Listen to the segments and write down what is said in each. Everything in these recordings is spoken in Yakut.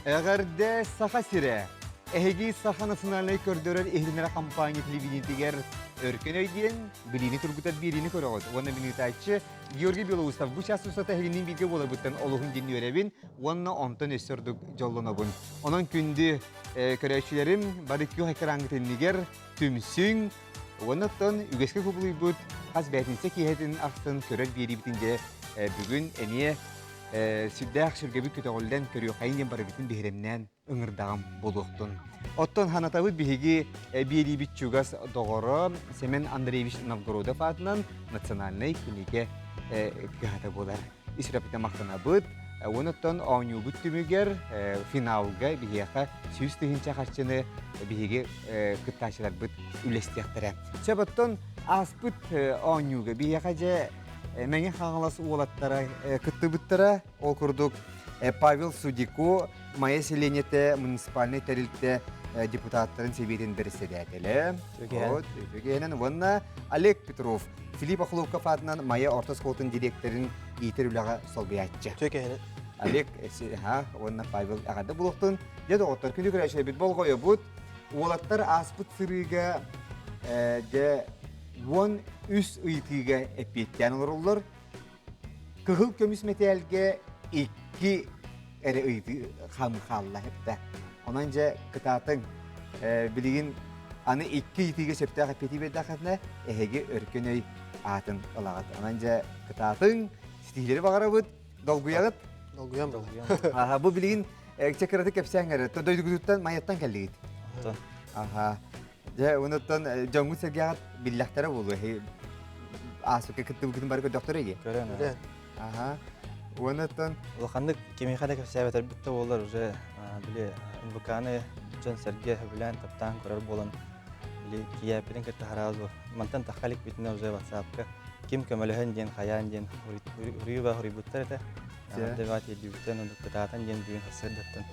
Эҕэрдэ Саха сирэ! Эһиги Саха национальнай көрдөрөр иһитиннэрэр компания телевидениетигэр Өркөн өй диэн билиини тургутар биэриини көрөҕүт уонна мин ыытааччы Георгий Белоусов бу чаас устата эһигинниин бииргэ буоларбыттан олуһун диэн үөрэбин уонна онтон өссө ордук дьоллонобун. Онон күндү көрөөччүлэрим бары күөх экраҥҥыт иннигэр түмсүҥ уонна оттон үгэскэ кубулуйбут хас бээтинсэ киэһэтин ахсын көрөр биэриибитин дьэ бүгүн эмиэ сүрдээх сүргэбит көтөҕүллэн көрүөххэйин диэн барыбытын биһирэмнээн ыҥырдаҕым буолуохтун. Оттон ханатабыт биһиги биэриибит чугас доҕоро Семен Андреевич Новгородов аатынан национальнай кинигэ кыһата буолар. Ис сүрэхпитин махтанабыт. Онуттан оонньуубут түмүгэр финалга биһиэхэ 100 000 харчыны биһиги кыттааччыларбыт үллэстиэхтэрэ. Сөп оттон ааспыт оонньууга биһиэхэ дьэ Мэҥэ Хаҥалас уолаттара кыттыбыттара. Ол курдук Павел Судико Майа сэлиэнньэтэ муниципальнай тэрилтэ депутаттарын сэбиэтин бэрэссэдээтэлэ. Үтүгэнэн уонна Олег Петров Филипп Охлопков аатынан Майа орто оскуолатын дириэктэрин иитэр үлэҕэ солбуйааччы. Олег уонна Павел эҕэрдэ буолуохтун. Дьэ доҕоттор, күнү көрөөччүлэрбит болҕойобут. Уолаттар ааспыт сырыыга дьэ 13 ыйытыыга эппиэттээн олороллор. Кыһыл көмүс мэтээлгэ икки эрэ ыйытыы хаамыы хаалла эптэ. Онон дьэ кытаатыҥ. Билигин аны икки ыйытыыга сөптөөх эппиэти биэрдэххитинэ эһиги өркөн өй аатын ылаҕыт. Онон дьэ кытаатыҥ, ситиһиилэри баҕарабыт, долгуйаҕыт. Долгуйам. Аха, бу билигин чэ кыратык кэпсээҥ эрэ. Дойдугутуттан Майаттан кэллигит. Аха. Дьэ, онуттан дьоҥҥут-сэргэҕит биллэхтэрэ буолуо. Ааспыкка кыттыбыккытын бары көрдөхтөрө дии. Көрөн. Аха. Онуттан улаханнык кимиэхэ да кэпсээбэтэрбит да буоллар уже били НВК-ны дьон-сэргэ сөбүлээн таптаан көрөр буолан били кийээппитин кытта сразу мантан тахха иликпитинэ уже ватсапка ким көмөлөһөн диэн хайаан диэн уруйу хоруйбуттар этэ Дэбат тиэрдибиттэн оннук кытаатан диэн бүгүн сарсыардаттан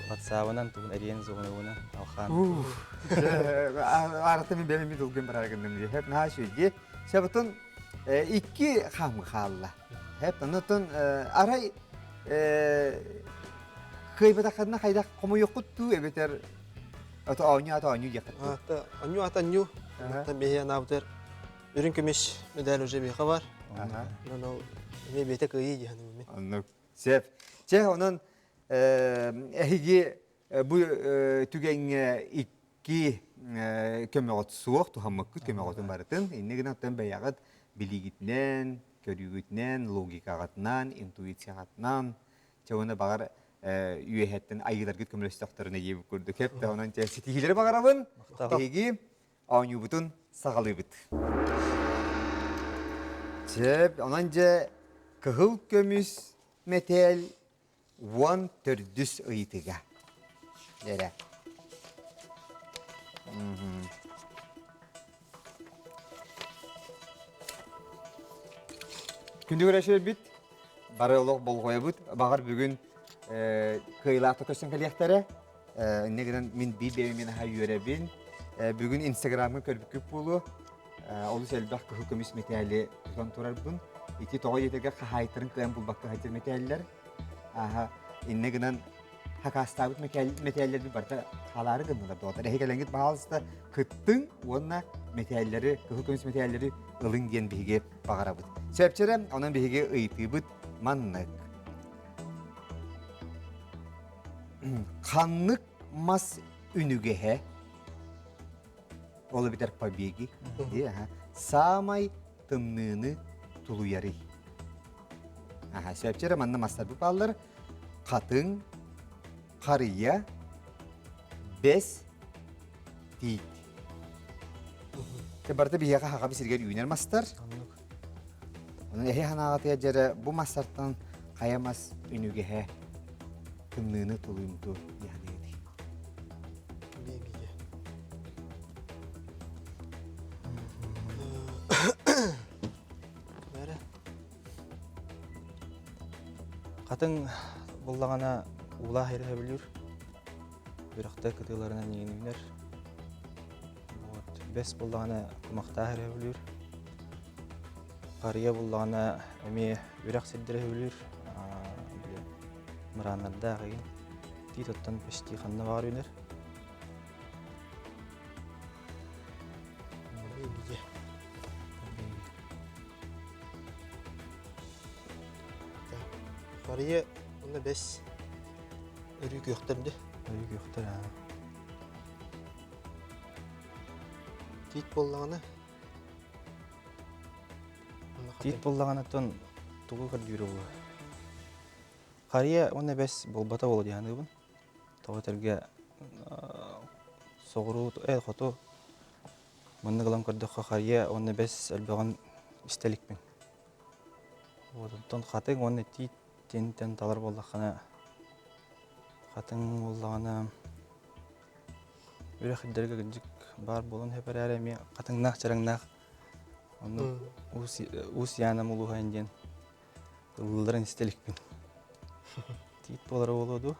ватсабынан тугун эриэн зонугунан алхаан Арата мен бэйэм долгуйан барар гынным дии. Хэп наһаа үчүгэй. Себутун икки хаамы хаалла. Хэп оннотон арай кыайбатаххына хайдах хомуйуоххут дуу эбэтэр ото оонньуу ата оонньуу диэххит дуу. Ата оонньуу ата оонньуу. Оттон биһи анаабытыр Үрүҥ көмүс медаль уже биһиэхэ бар. Онон ол эмиэ бэйэтэ кыайыы дии саныыбын мин. Оннук. Сөп. Чэ, онон эһиги бу түгэҥҥэ икки көмөҕүт суох, туһаммыккыт көмөҕүтүн барытын. Инньэ гынан оттон бэйэҕит билиигитинэн, көрүүгүтүнэн, логикаҕытынан, интуицияҕытынан, чэ уонна баҕар үөһэттэн айыыларгыт көмөлөстөхтөрүнэ диэбит курдук. Сөп да онон чэ ситиһиилэри баҕарабын. Эһиги Оонньуубутун саҕалыыбыт. Сөп, онон дьэ кыһыл көмүс мэтээл 14 ыйытыга. Эрэ. Күндү көрөөччүлэрбит, бары олох болҕойобут. Баҕар бүгүн кыайыылаах да көстөн кэлиэхтэрэ. Инньэ гынан мин биир бэйэм мин аһа үөрэбин. Бүгүн Инстаграмҥа көрбүккүт буолуо. Олус элбэх кыһыл көмүс мэтээли тутан турарбын. Ити тоҕо диэтэргэ хаһаайыттарын кыайан булбакка сылдьар мэтээллэр. Аха, инньэ гынан хакаастаабыт мэтээллэрбит барыта хаалаары гыннылар доҕоттор. Эһиги кэлэҥҥит баҕалыста кыттыҥ уонна мэтээллэри, кыһыл көмүс мэтээллэри ылыҥ диэн биһиги баҕарабыт. Сөпчөрө, онон биһиги ыйытыыбыт маннык. Ханнык мас үнүгэһэ, ол эбэтэр побеги, саамай тымныыны тулуйарый? Аха, сөпчөрө манна мастарбыт бааллар. Хатыҥ, харыйа, бэс, тиит. Барыта биһиэхэ хаҕа сиригэр үүнэр мастар. Онон эһи санааҕытыгар дьэрэ бу мастартан хайа мас үнүгэһэ тымныыны тулуйумту дии саныыгытый? Биэбигэ. Бэрэ. Хатыҥ буллаҕына уулаах ири сөбүлүүр. Үрэхтэр кытыыларынан иҥиннэр. Вот. Бэс буллаҕына кумахтаах эрэ сөбүлүүр. Харыйа буллаҕына эмиэ үрэх сирдэрэ сөбүлүүр. Били мырааннардаах игин. Тиит оттон почти ханна баар үүнэр. Харыйа уонна бэс өрүү күөхтэр дии. Өрүү күөхтэр аа. Тиит буоллаҕына Тиит буоллаҕына оттон тугу көрдүүрэ буолуо? Харыйа уонна бэс буолбата буолуо дии саныыбын. Тоҕо этэргэ соҕуруу хоту маннык ылан көрдөххө харыйа уонна бэс элбэҕин истэ иликпин. Вот онтон хатыҥ уонна тиит тинтэн талар буоллаххына хатыҥ буоллаҕына үрэх ирдэргэ кырдьык баар буолан сөп эрээри эмиэ хатыҥнаах чараҥнаах онно Уус Яна улууһа диэн ыллыларын истэ иликпин. Тиит буолара буолуо дуу?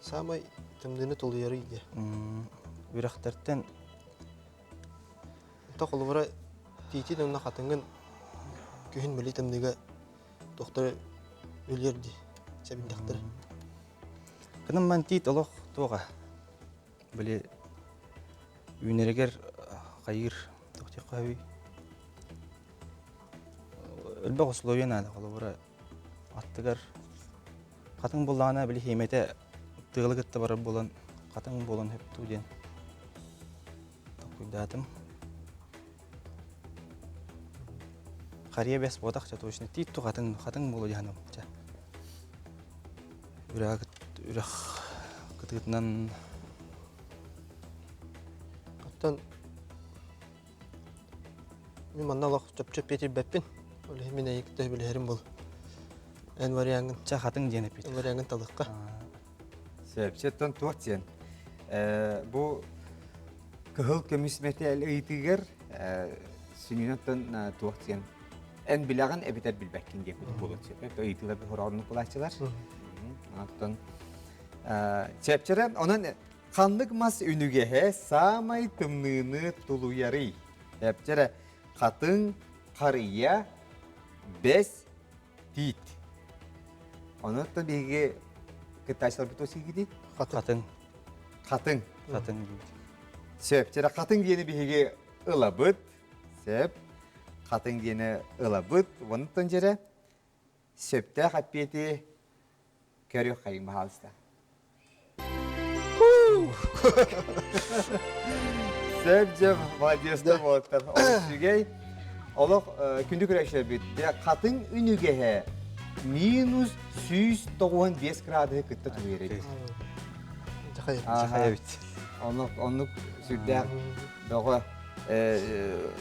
Саамай тымныыны тулуйарый диye. Үрэхтэртэн Онто холобура тиитин уонна хатыҥын күһүн били тымныыга тохтор өлүөр дии сэбиндэхтэр. Кынам ман тиит олох туоҕа били үүнэригэр хайыыр туох диэххэ сөбүй элбэх условия наада холобура аттыгар хатыҥ буллаҕына били хиэмэтэ тыалы кытта барар буолан хатыҥ буолан сөптүү диэн толкуйдаатым. Харыйа бэс буотах чэ точно тиит ту хатыҥ хатыҥ буолуо дии саныыбын чэ. Үрэх үрэх кытыытынан Оттон мин манна олох чопчу эппиэтирбэппин. Ол иһин мин эйигин кытта билиһэрим был. Эн вариаҥын Чэ хатыҥ диэн эппит. Эн вариаҥын талыахха. Сөп, сөптөн туох диэн. Бу кыһыл көмүс мэтээл ыйытыгар сүнньүнэн туох диэн эн билэҕин эбэтэр билбэккин диэн курдук буолуон сөп. Ыйытыылар хорооннук булааччылар. Оттон чэпчэрэ онон ханнык мас үнүгэһэ саамай тымныыны тулуйарый? Чэпчэрэ хатыҥ, харыйа, бэс, тиит. Онон биһиги кыттааччыларбыт осигити Хатыҥ. Хатыҥ. Хатыҥ диибит. Сөп. Чэрэ хатыҥ диэни биһиги ылабыт. Сөп. Хатыҥ диэни ылабыт. Онтон дьэрэ сөптөөх эппиэти көрүөх хайыҥ баһаалыста. Сөп дьэ, молодецтар буолаттар. Үчүгэй. Олох күндү көрөөччүлэрбит. Хатыҥ үнүгэһэ минус 195 градуһы кытта тулуйар эбит. Дьахай эбит. Оннук, оннук сүрдээх бөҕө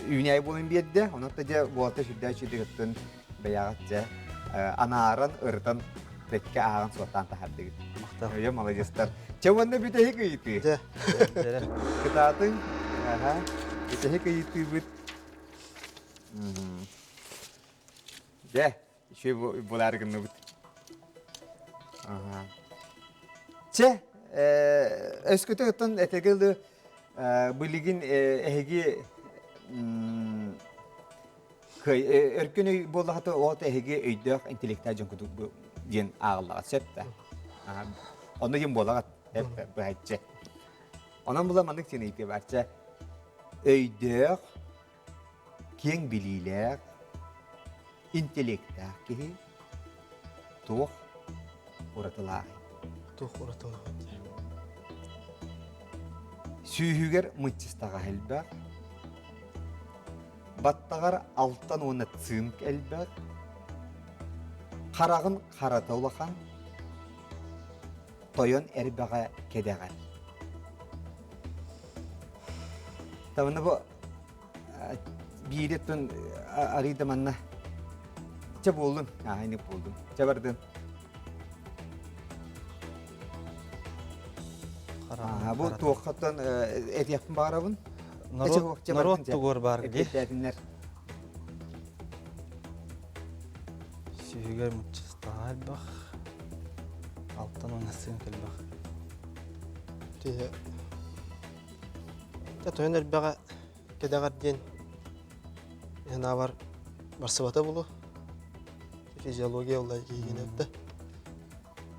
үүнээйи буолан биэрдэ. Онон да дьэ буолта сүрдээх үчүгэй бэйэҕит дьэ анааран, ырытан бэккэ ааҕан суоттаан таһаардыгыт. Махтал. Молодецтар. Чэ уонна бүтэһик ыйытыы. Дьэ. Кытаатыҥ. Аха. Бүтэһик ыйытыыбыт. Дьэ, үчүгэй буолаары гынныбыт. Аха. Чэ, өскөтө оттон этэгэл билигин эһиги Өркөн өй буоллаҕына ол эһиги өйдөөх интеллектаах дьон курдук диэн ааҕыллаҕыт сөп да? Онно диэн буолаҕыт быһаччы. Онон була маннык диэн ыйытыы баарча. Өйдөөх, киэҥ билиилээх, интеллектаах киһи туох уратылааҕый? Туох уратылааҕый? Сүүһүгэр мыччыстаҕа элбэх, Баттаҕар алтан уонна цинк элбэх, хараҕын харата улахан, тойон эрбэҕэ кэдэҕэр. Табына бу биири тун арыйда манна. Чэ буоллун, аайны буоллун. Чэ бардын. Бу туоххаттан этиэхпин баарабын. Норуот тугур бар дии. Эппиэттээтиннэр. Сүүһүгэр муччастаҕа элбэх. Алтан уонна сыын элбэх. Тиһэ. Тойон элбэҕэ кэдэҕэр диэн санаабар барсыбата булу. Физиология улла киһигин да.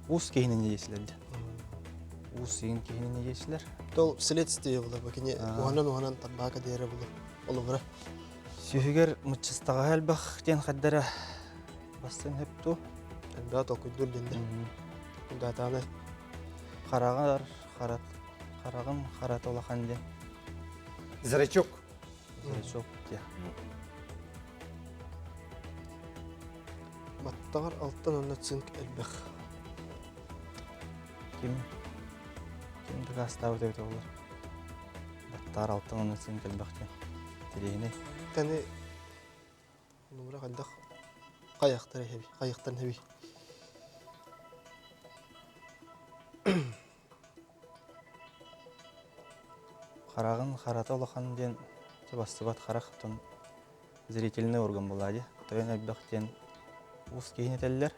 Уус киһини диэсилэр дьэ. Уус сиин киһини диэсилэр. Тол следствие була бу кини уһанан-уһанан тарбака диэре була. Олубура. Сүһүгэр мыччыстаҕаһа элбэх диэн хаддара бастан хөпту. Элбэҕи толкуйдуур диэн Датааны Хараҕар харат хараҕын харата улахан диэн. Зрачок. Зрачок диэн. Баттаҕар алтан уонна цинк элбэх. Ким ким дакаастаабыт эбитэ буолар. Баттаҕар алтан уонна цинк элбэх диэн. Тириэһинэй. Таны Нура хайдах хайахтар эһэби хайахтан эһэби. Хараҕын харата улахан диэн бастыбат харах тон зрительный орган буолаа дии. Тойон элбэх диэн уус киһини этэллэр.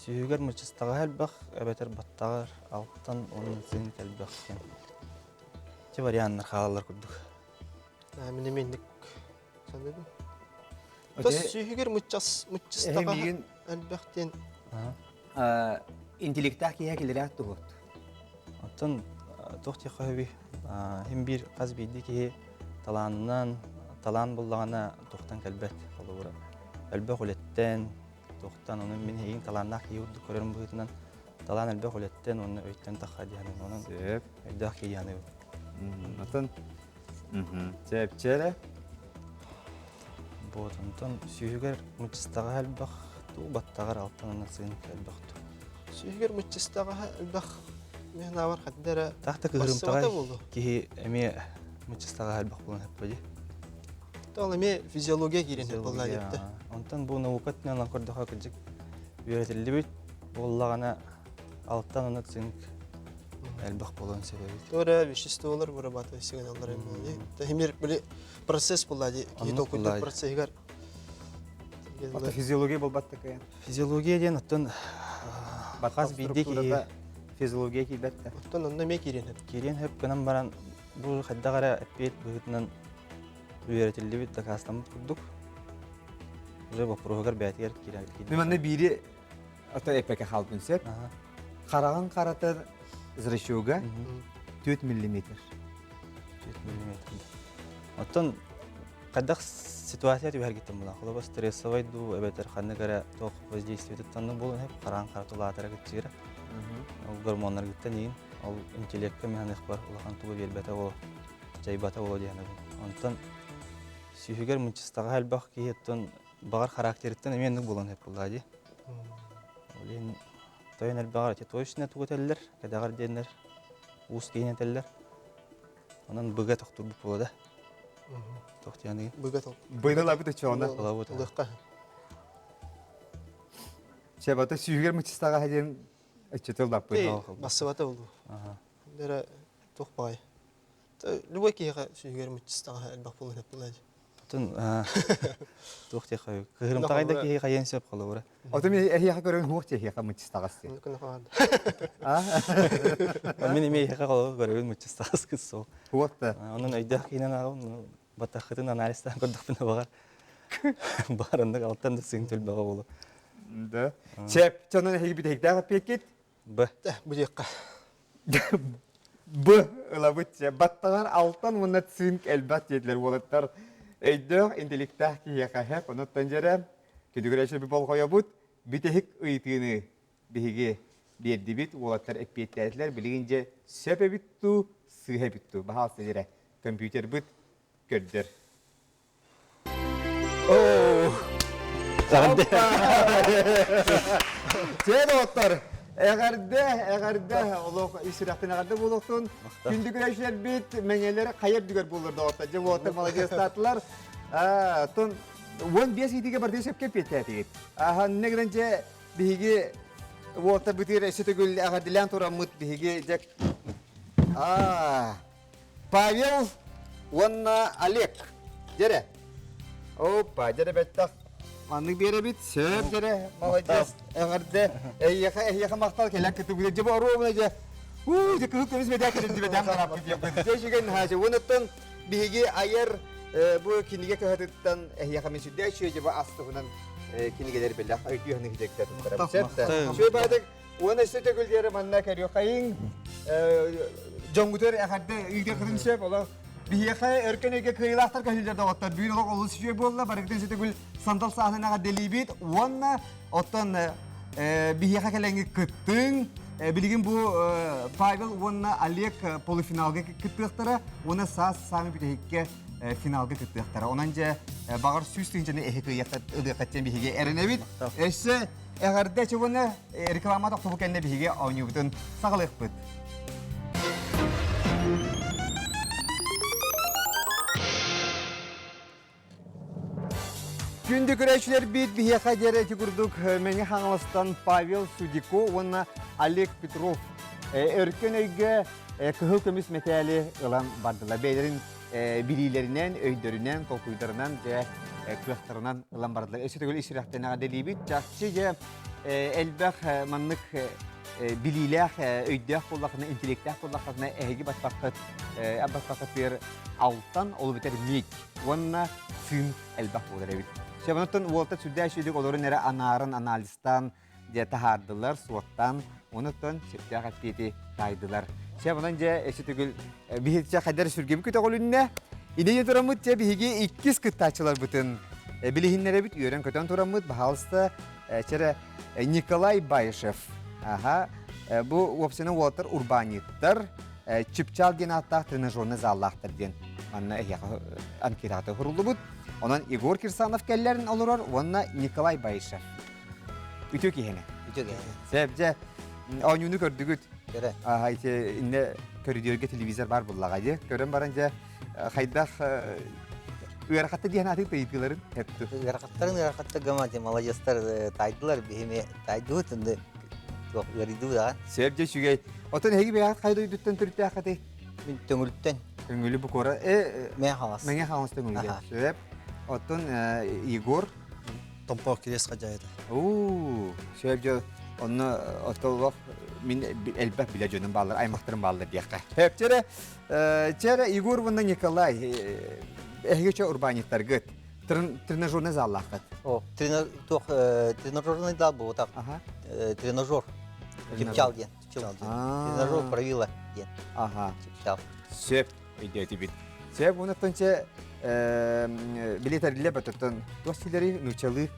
Сүүһүгэр мыччыстаҕаһа элбэх, эбэтэр баттаҕар алтан уонна цинк элбэх диэн. Ити варианнар хаалаллар курдук. Мин эмиэ инник саныыбын. Тос сүүһүгэр мыччас мыччыстаҕаһа элбэх диэн. Интеллектаах киһи килэрэх туһут. Оттон туох диэххэ сөбүй? Хим биир хас биирдии киһи талаанынан талаан буллаҕына туохтан кэлбэт холобура. Элбэх үлэттэн, туохтан ону мин эйигин талааннаах киһи курдук көрөрүм быһыытынан талаан элбэх үлэттэн уонна өйтөн тахха диэхинэн онон Сөп. өйдөөх киһи диэхинэбин. Оттон Чэпчэрэ. Вот онтон сүүһүгэр мыччыстаҕаһа элбэх, туу баттаҕар алтан уонна цинк элбэх туу. Сүүһүгэр мыччыстаҕаһа элбэх мин аабар хадда эрэ Таах да кыһырымтаҕай киһи эмиэ мыччыстаҕаһа элбэх буолан эппэ дии. Ол эмиэ физиология киирэн буолла диэбитэ. Онтон бу наука өттүнэн көрдөхө кырдьык үөрэтиллибит буоллаҕына алтан уонна цинк элбэх буолуон сөп эбит. Туора веществолар вырабатывать сигналлар буолла. Тахимир били процесс буолла дии. Киһи толкуйдуур процессигар. Ата физиология буолбат такая. Физиология диэн оттон хас биирдии киһи физиология киирбэт да. Оттон онно эмиэ киириэн сөп. Киириэн сөп гынан баран бу хайдах эрэ эппиэт быһыытынан үөрэтиллибит дакаастаммыт курдук уже боппуруоһугар бэйэтигэр киирэн Мин манна биири ото эппэкэ хаалбын сөп. Хараҕын харата зрачога 4 миллиметр. 4 миллиметр. Оттон хайдах ситуация түбэһэргиттэн буолан, холобур стрессовай дуу эбэтэр ханнык эрэ туох воздействиетыттан буолан иһип хараан хара тулаатара кыччыыра. Ол гормоннаргыттан иин, ол интеллекткэ механыхпар улахан тугу биэрбэтэ ол дьайбата буолуо диэхинэбин. Онтон сүүһүгэр мынчыстаҕа элбэх киһи оттон баҕар характерыттан эмиэ оннук буолан сөп буоллаҕа дии. Ол иһин тойон элбэҕэр ити точно тугу этэллэр, кэтэҕэр диэннэр, уус киһини этэллэр. Онон быга тохтурбут буола да. Тохтуяныгын. Быга тол. Быйна лабыт очоҕуна. Лабыт. Ылыахха. Чебата сүүһүгэр мычыстаҕа диэн ыччатыл лаппыт. Бассыбата болу. Дера туох баай. Любой киһиэхэ сүүһүгэр мыччыстаҕа элбэх буолан эппилэр. Отун туох диэххэ кыһырымтаҕай да киһи хайыан сөп холобура. Отун эһиэхэ көрөн хуох диэхэ мыччыстаҕас диэн. Мин эмиэ эһиэхэ холобура көрөбүн мыччыстаҕас кыс сол. Хуох да. Онон өйдөөх киинэн ааҕым батаххытын анализтаан көрдөхпүнэ баҕар баар оннук алтан да сыыҥ төлбөҕө буолуо. Да. Чэп, чонон эһиги бүтэһиктээх эппиэккит? Б. Бу диэххэ. Б ылабыт чэ. Баттаҕар алтан уонна цинк элбэх диэтилэр уолаттар. Өйдөөх, интеллектаах киһиэхэ хэп, онуттан дьэрэ күдүгүрэ болҕойобут. Бүтэһик ыйытыыны биһиги биэрдибит, уолаттар эппиэттээтилэр. Билигин дьэ сөп эбит дуу, сыыһа эбит дуу? Баһаалыста дьэрэ, компьютербыт көрдөр. Чэ доҕоттор, эҕэрдэ, эҕэрдэ, олох ис сүрэхтэн эҕэрдэ буолуохтун. Күндү күрэштербит мэҥэлэр хайа үрдүгэр буоллар доҕоттор. Дьэ уолаттар маладьыастаатылар. Тон 15 ыйтыга бардыы сөпкө эппиэттээтигит. Аһанна гынан дьэ биһиги уолаттар бытыыр өссө төгүл эҕэрдэлээн тураммыт биһиги дьэ Павел уонна Олег. Дьэрэ. Опа, дьэрэ бэттэх. Маннык биэрэбит. Сөп дьэрэ. Молодец. Эҕэрдэ. Эйиэхэ, эйиэхэ махтал кэлэн кытыбыта. Дьэ бу оруобуна дьэ. Уу, дьэ кыһыл көмүс мэдээ кэлин дибэтэн хараппыт диэппит. Дьэ үчүгэй наһаа Уонуттан биһиги айар бу кинигэ кыһатыттан эһиэхэ мин сүрдээх үчүгэй дьэ бу ас туһунан кинигэлэр бэлэх өйдүү ханыһыдьыктар туттарабыт. Сөп да. Үчүгэй баатык. Уон өссө төгүл диэри манна көрүөххэйиҥ. Дьоҥҥутугар эҕэрдэ ыытыаххытын сөп. Олох биһиэхэ өркөн өйгө кыайыылаахтар көһүллэр доҕоттор. Бүгүн олох олус үчүгэй буолла. Барыгытын өссө төгүл сандал сааһынан эҕэрдэлиибит. Уонна оттон биһиэхэ кэлэҥҥи кыттыҥ. Билигин бу Павел уонна Олег полуфиналга кыттыахтара уонна саас саамай бүтэһиккэ финалга кыттыахтара. Онон дьэ баҕар 100 тыһыынчаны эһи кыайыахха диэн биһиги эрэнэбит. Өссө эҕэрдэ чугуна реклама тохтобул кэннэ биһиги оонньуубутун саҕалыахпыт. Күндү көрөөччүлэрбит биһиэхэ диэри ити курдук Мэҥэ Хаҥаластан Павел Судико уонна Олег Петров өркөн өйгө кыһыл көмүс мэтээли ылан бардылар. Бэйэлэрин билиилэринэн, өйдөрүнэн, толкуйдарынан, дьэ кыахтарынан ылан бардылар. Өссө төгүл ис сүрэхтэн эҕэрдэлиибит. Чахчы дьэ элбэх маннык билиилээх, өйдөөх буоллаххына, интеллектээх буоллаххына эһиги баттаххыт, баттаххытыгар алтан, ол эбэтэр миг уонна сыын элбэх буолар эбит. Онтон уолта сүрдээх үчүгүйдүк олорун эрэ анаарын, анализтаан дьэ таһаардылар, суоттаан, онуттан сөптөөх эппиэти таайдылар. Чэ, онон дьэ өссө төгүл биһиги хайдар сүргэбит көтөҕүлүннэ. Инэйэ тураммыт дьэ биһиги иккис кыттааччыларбытын билиһиннэрэбит, үөрэн-көтөн тураммыт, баһаалыста чэрэ Николай Баишев. Аха, бу уопсайынан уолаттар урбаанньыттар, Чыпчаал диэн ааттаах тренажерный заллаахтар диэн манна эһиэхэ анкетата суруллубут. Онон Егор Кирсанов кэллэрин олорор уонна Николай Баишев. Үтүө киһини. Үтүө киһини. Сөп, дьэ, оонньууну көрдүгүт. Көрө. Аха, ити инне көрүдүөргэ телевизор бар буллаҕа дии. Көрөн баран дьэ хайдах ыарахатта диэн аты ыйытыыларын эпту. Ыарахаттарын ыарахатта гама молодецтар тайдылар биһими тайдыбыт инде туох ыарыйдыбыт аҕа. Сөп дьэ үчүгэй. Оттон эһиги бэйэҕит хайа дойдуттан төрүттээххитий? Мин Төҥүлүттэн. Төҥүлү бу куора Мэҥэ Хаҥалас. Мэҥэ Хаҥалас Төҥүлүгэ. Сөп. Оттон Егор Томпо Кириэс Хадьаайыта. Уу, сөп дьэ онно оттолох мин элбэх билэ дьонум бааллар, аймахтарым бааллар диэххэ. Сөп чэрэ, чэрэ Егор уонна Николай эһиги чэ урбаанньыттаргыт. Тренажерный заллааххыт. О, тренажерный зал буолбатах. Тренажер. Чыпчаал диэн. Тренажер правила диэн. Ага. Чыпчаал. Сөп өйдөөтүбүт. Сөп онуттан чэ билетэриллэ бөтөттөн туох силэри нуучалыы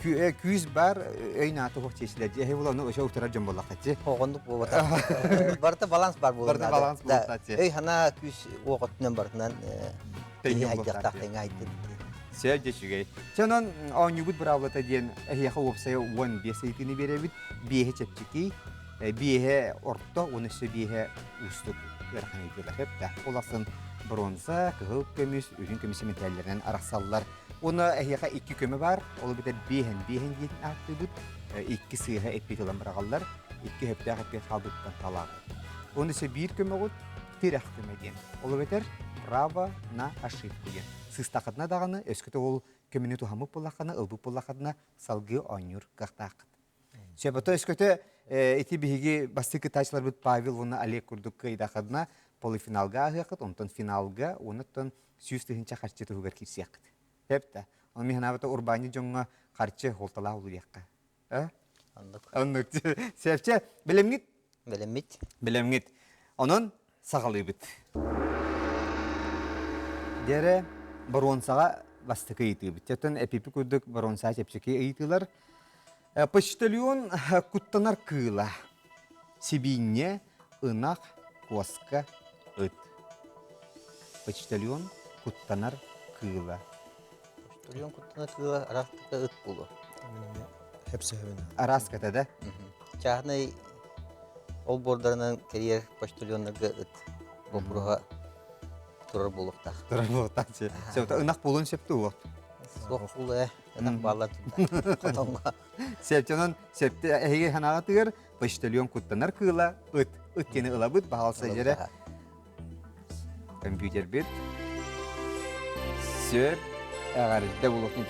күүс бар өй нааты хуох чиэсилэр дии. Эһи була ону өсө утарар дьон буоллаххаччы. Оҕоннук буолбатах. Барыта баланс бар буолар. Барыта баланс буолбатах. Өй хана күүс уоҕоттунан барытынан Тэҥҥэ буолуохтаах тэҥҥэ айдын. Сөп дьэ үчүгэй. Чэ онон оонньуубут быраабылата диэн эһиэхэ уопсайа 15 ыйытыыны биэрэбит. Биэһэ чэпчэки, биэһэ орто уонна өссө биэһэ уустук ыарахан ыйытыылар. Сөп да. Ол ахсын бронза, кыһыл көмүс, үрүҥ көмүс мэтээллэринэн арахсаллар. Уонна эһиэхэ икки көмө баар. Ол эбэтэр биэһэн биэһэн диэн ааттыыбыт. Икки сыыһа эппиэт ылан быраҕаллар. Икки сөптөөх эппиэт хаалбыттан талаҕыт. Уонна өссө биир көмөҕүт тирэх көмө диэн. Ол эбэтэр право на ошибку диэн. Сыыстаххытына даҕаны, өскөтө ол көмөнү туһаммыт буоллаххына, ылбыт буоллаххытына, салгыы оонньуур кыахтааххыт. Сөп, ото өскөтө ити биһиги бастакы кыттааччыларбыт Павел уонна Олег курдук кыайдаххытына, полуфиналга ааһыаххыт, онтон финалга, уонна 100 тыһыынча харчы туһугар киирсиэххит. Сөп да. Ону мин санаабыта урбаанньыт дьоҥҥо харчы суолталаах улуйахха. Оннук. Оннук. Сөпчө, бэлэмҥит? Бэлэммит. Бэлэмҥит. Онон саҕалыыбыт. Дьэрэ боруонсаҕа бастакы ыйытыыбыт. Оттон эпипи курдук боруонсаҕа чэпчэки ыйытыылар. Почтальон куттанар кыыла. Сибиинньэ, ынах, куоска, ыт. Почтальон куттанар кыыла. Почтальон куттанар кыыла араастыка ыт буолуо. Хэпсэһэбин. Араската да? Чааһынай ол буордарынан кэрийэр почтальоннарга ыт боппуруоһа турар буолуохтаах. Турар буолуохтаах. Сөп, ынах буолуон сөп дуо? Суох буолуо ээ. Ынах бааллар турда. Хотоҥҥо. Сөп, онон сөптө эһиги санааҕытыгар почтальон куттанар кыыла ыт. Ыт диэни ылабыт, баһаалса дьэрэ. Компьютербит. Сөп. Эҕэрдэ буолуохтун.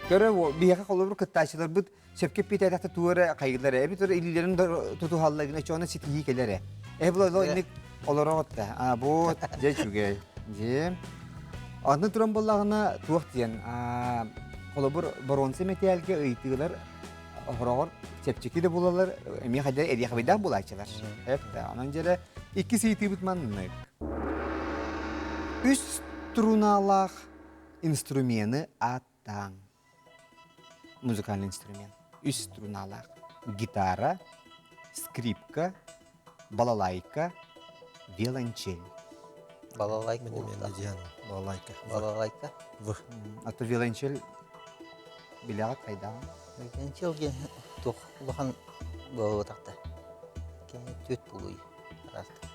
Көрө, биһиэхэ холобур кыттааччыларбыт сөпкө эппиэтээтэхтэ тугу эрэ хайыылар ээ, эбит илиилэрин тутуһаллар гына чоно ситиһии кэлэр ээ. Э була инник олороҕут да. А бу дьэ үчүгэй. Дьэ. Аны туран буоллаҕына туох диэн холобур боруонса мэтээлгэ ыйытыылар. Хороҕор чэпчэки да буолалар, эмиэ хайда эриэхэбэйдээх буолааччылар. Эп онон дьэрэ иккис ыйытыыбыт маннык. Үс струналаах инструмены ааттааҥ. Музыкальный инструмент. Үс струналаах. Гитара, скрипка, балалайка, виолончель. Балалайка. Балалайка. Балалайка. В. А то виолончель билэҕит хайдаҕын? Виолончель диэн туох улахан буолуотахта. Кини түөт буолуй араастык.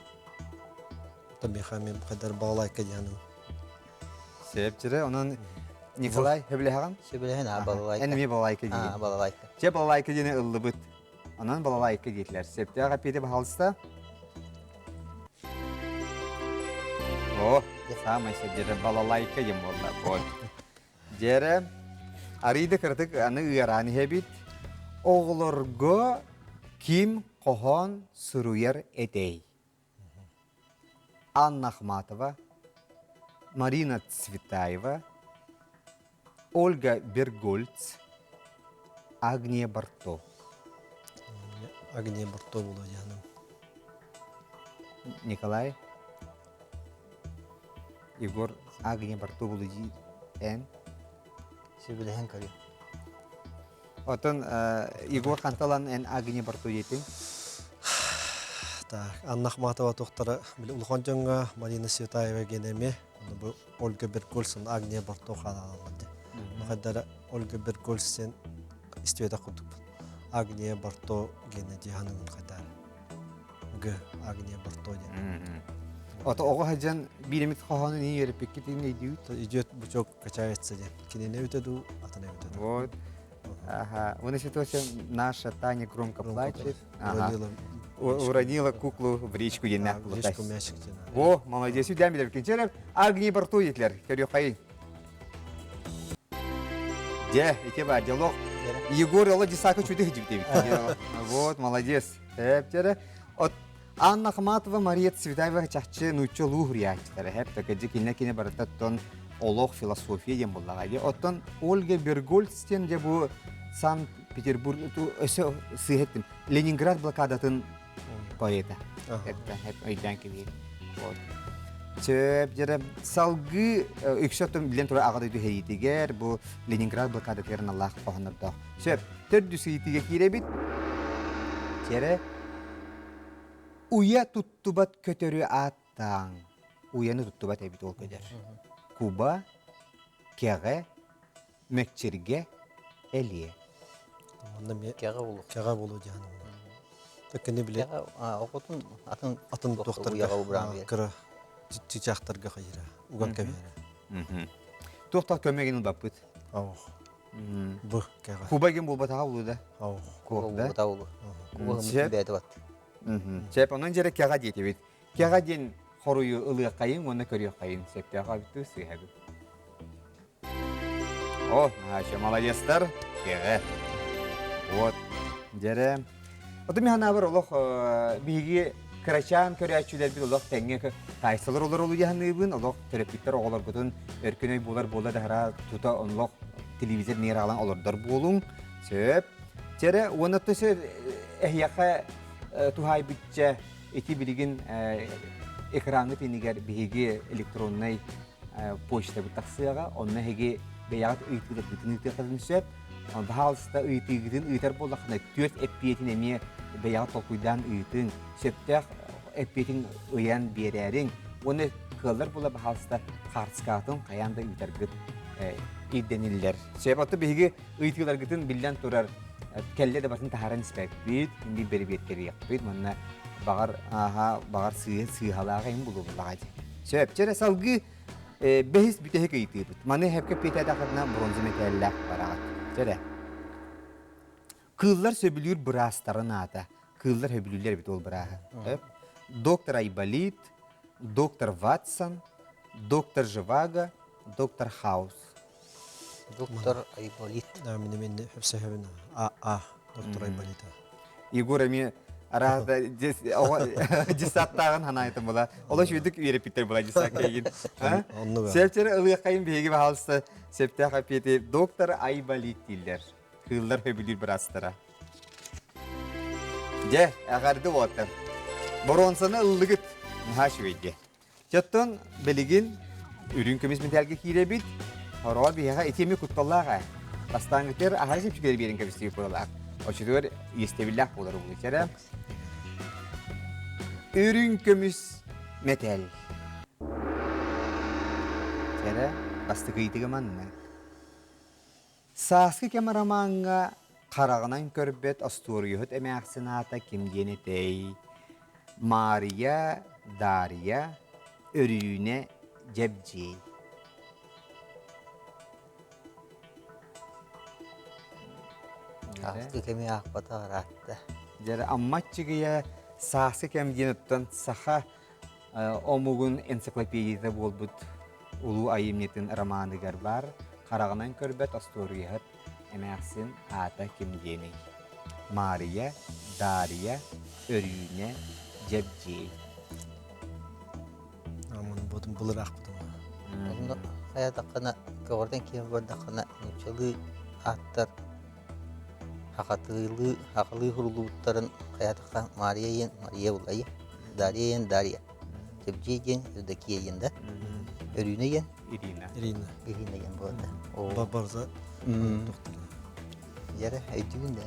Табиха мен хайдар балалайка диэн. Сөп онон Николай сөбүлэһэҕин? Сөбүлэһэн а балалайка. Эн эмиэ балалайка диигин. А балалайка. Чэ балалайка диэни ыллыбыт. Онон балалайка диэтилэр. Сөптөөх эппиэти баһаалыста. О, самай сөп балалайка диэн буолла. Вот. Дьэрэ, арыйда кыратык аны ыараан иһэбит. Оҕолорго ким хоһоон суруйар этэй? Анна Ахматова, Марина Цветаева, Ольга Бергольц, Агния Барто. Агния Барто буолуо диэхиним. Николай? Егор Агния Барто буолуо дии эн? Сөбүлэһэн көрүө. Оттон Егор ханталан эн Агния Барто диэтиҥ? Так, Анна Ахматова туохтара били улахан дьоҥҥо Марина Светаева генеми, бу Ольга Бергольсон Агния Барто хаалаллар дии. Махайдара Ольга Бергольсен истибэтэх курдукпун. Агния Барто гене дии ханыгын хайдаар. Г. Агния Барто диэн. Ото оҕо сылдьан биир эмит хоһоонун иһин үөрэппиккит иһин өйдүүт. Идет бычок качается диэн. Кинини эбитэ дуу, атын эбитэ дуу. Вот. Ага. Вон ситуация наша Таня громко плачет. Ага. Уронила куклу в речку диэн В речку мячик диэн. О, молодец. Үдәм билер кинчелер. Агни борту дитлер. Көрүөхайын. Дьэ, ити бар диалог. Егор ола десака чуды хидибит. Вот, молодец. Тэп От Анна Ахматова, Мария Цветаева чахчы нуучча улуу суруйааччылара эһэп такыдьы кинилэр кини барытаттан олох философия диэн буоллаҕа дии. Оттон Ольга Бергольц диэн дьэ бу Санкт-Петербург өссө сыыһа эттим Ленинград блокадатын поэта. Өйдөөн кэбиһи. Вот. Сөп, дьэрэ салгыы үксэ оттон билэн турар аҕа дойду сэриитигэр бу Ленинград блокадатыгар аналлаах хоһооннордоох. Сөп, төрдүс ыйытыыга киирэбит. Дьэрэ уйа туттубат көтөрү ааттааҥ. Уйаны туттубат эбит ол көтөр. Куба, кэҕэ, мэкчиргэ, элиэ. Манна эмиэ Кэҕэ булу. кэҕэ булу диэн. Кини били Кэҕэ оҕотун атын атын туохтарга уйаҕа убураан биэр. кыра чычаахтарга хайыра уган кэбиһэрэ. Туохтах көмөгүн ылбаппыт. Ох. Бу кэҕэ. Куба гин буолбатаҕа улуу да. Ох. Куба. Буолбатаҕа улуу. Куба хымытын бэйэтэ бат. Сөп, онон дьэрэ кэҕэ диэтибит. Кэҕэ диэн хоруйу ылыаххайын уонна көрүөххэйин сөптөөх эбит сыыһабыт. О, наһаа молодецтар. Кэҕэ. Вот. Дьэрэ. Оту мин санаабар олох биһиги кырачаан көрөөччүлэрбит олох тэҥҥэ таайсалар олор олуйаһаныыбын, олох төрөппүттэр оҕолоргутун өркөн өй буолар буола да тута онлох телевизор нээр аҕалан олордор буолуҥ. Сөп. Чэрэ, уонна төсө эһиэхэ туһаайбычча ити билигин экраҥҥыт иннигэр биһиги электроннай почтабыт тахсыаҕа, онно эһиги бэйэҕит ыйытыыларгытын ыытыаххытын сөп. Баһаалыста ыйытыыгытын ыытар буоллаххына, түөрт эппиэтин эмиэ бэйэҕит толкуйдаан ыытыҥ, сөптөөх эппиэтин ыйан биэрээриҥ уонна кыаллар буола баһаалыста хаартыскаҕытын хайаан да ыытаргыт ирдэниллэр. Сөп, оттон биһиги ыйытыыларгытын биллэн турар кэллэ да батын таһааран испэппит, биир бэрэбиэркэлиэхпит, манна баҕар ааһа баҕар сыыһалаах иһин булуллаҕа дии. Сөп, чэрэ салгыы бэһис бүтэһик ыйытыыбыт. Маны хэпкэ пиэтээтэххитинэ бронза мэтээллээх бараҕыт. Чэрэ. Кыыллар сөбүлүүр быраастарын аата. Кыыллар сөбүлүүллэр эбит ол бырааһы. Доктор Айболит, доктор Ватсон, доктор Живаго, доктор Хаус. Доктор Айболит. Да, мин мен хөпсөһөбүн. А, А, доктор Айболита. Егор эмиэ араада десаттааҕын ханаайтын була. Олох үдүк үөрэппиттэр була десакка егин. Онну Сепчери ылыаххайын биһиги баһаалыста септээх эпиэти доктор Айболит дииллэр. Кыыллар сөбүлүүр быраастара. Дьэ, эҕэрдэ уолаттар. Боруонсаны ыллыгыт. Наһаа үчүгэй Чоттон билигин үрүҥ көмүс мэтээлгэ киирэбит. Хороҕор биһиэхэ ити эмиэ кутталлаах ээ. Бастааҥҥытыгар аһары чэпчэкилэр биэрэн кэбистибит буолалаах. Оччотугар иэстэбиллээх буолар улуу Үрүҥ көмүс мэтээл. Кэрэ бастакы ыйытыга маннык. Сааскы кэм ромаҥҥа хараҕынан көрбөт остуоруйаһыт эмээхсин аата ким диэн этэй? Маарыйа, Дарья, Өрүүнэ, Дьэбдьиэй. Сааскы кэми аахпатах ыраатта. Дьэ, Амма Аччыгыйа Сааскы кэм диэн оттон саха омугун энциклопедията буолбут улуу айымньытын романыгар баар хараҕынан көрбөт остуоруйаһыт эмээхсин аата ким диэний? Маарыйа, Дарья, Өрүүнэ, Дьэбдьиэй. Амын ботун былыр аахпытым. Онно хайатаххына көҕөрдөн киһи бардаххына нууччалыы ааттар хахатыылыы хахалыы хуруллубуттарын хайатахха Мария диэн Мария булайы Дарья диэн Дарья Чэбдьиэй диэн Евдокия диэн да Өрүүнэ диэн Ирина Ирина Ирина диэн буолла Оо Барза доктор Дьэрэ өйдүүгүн да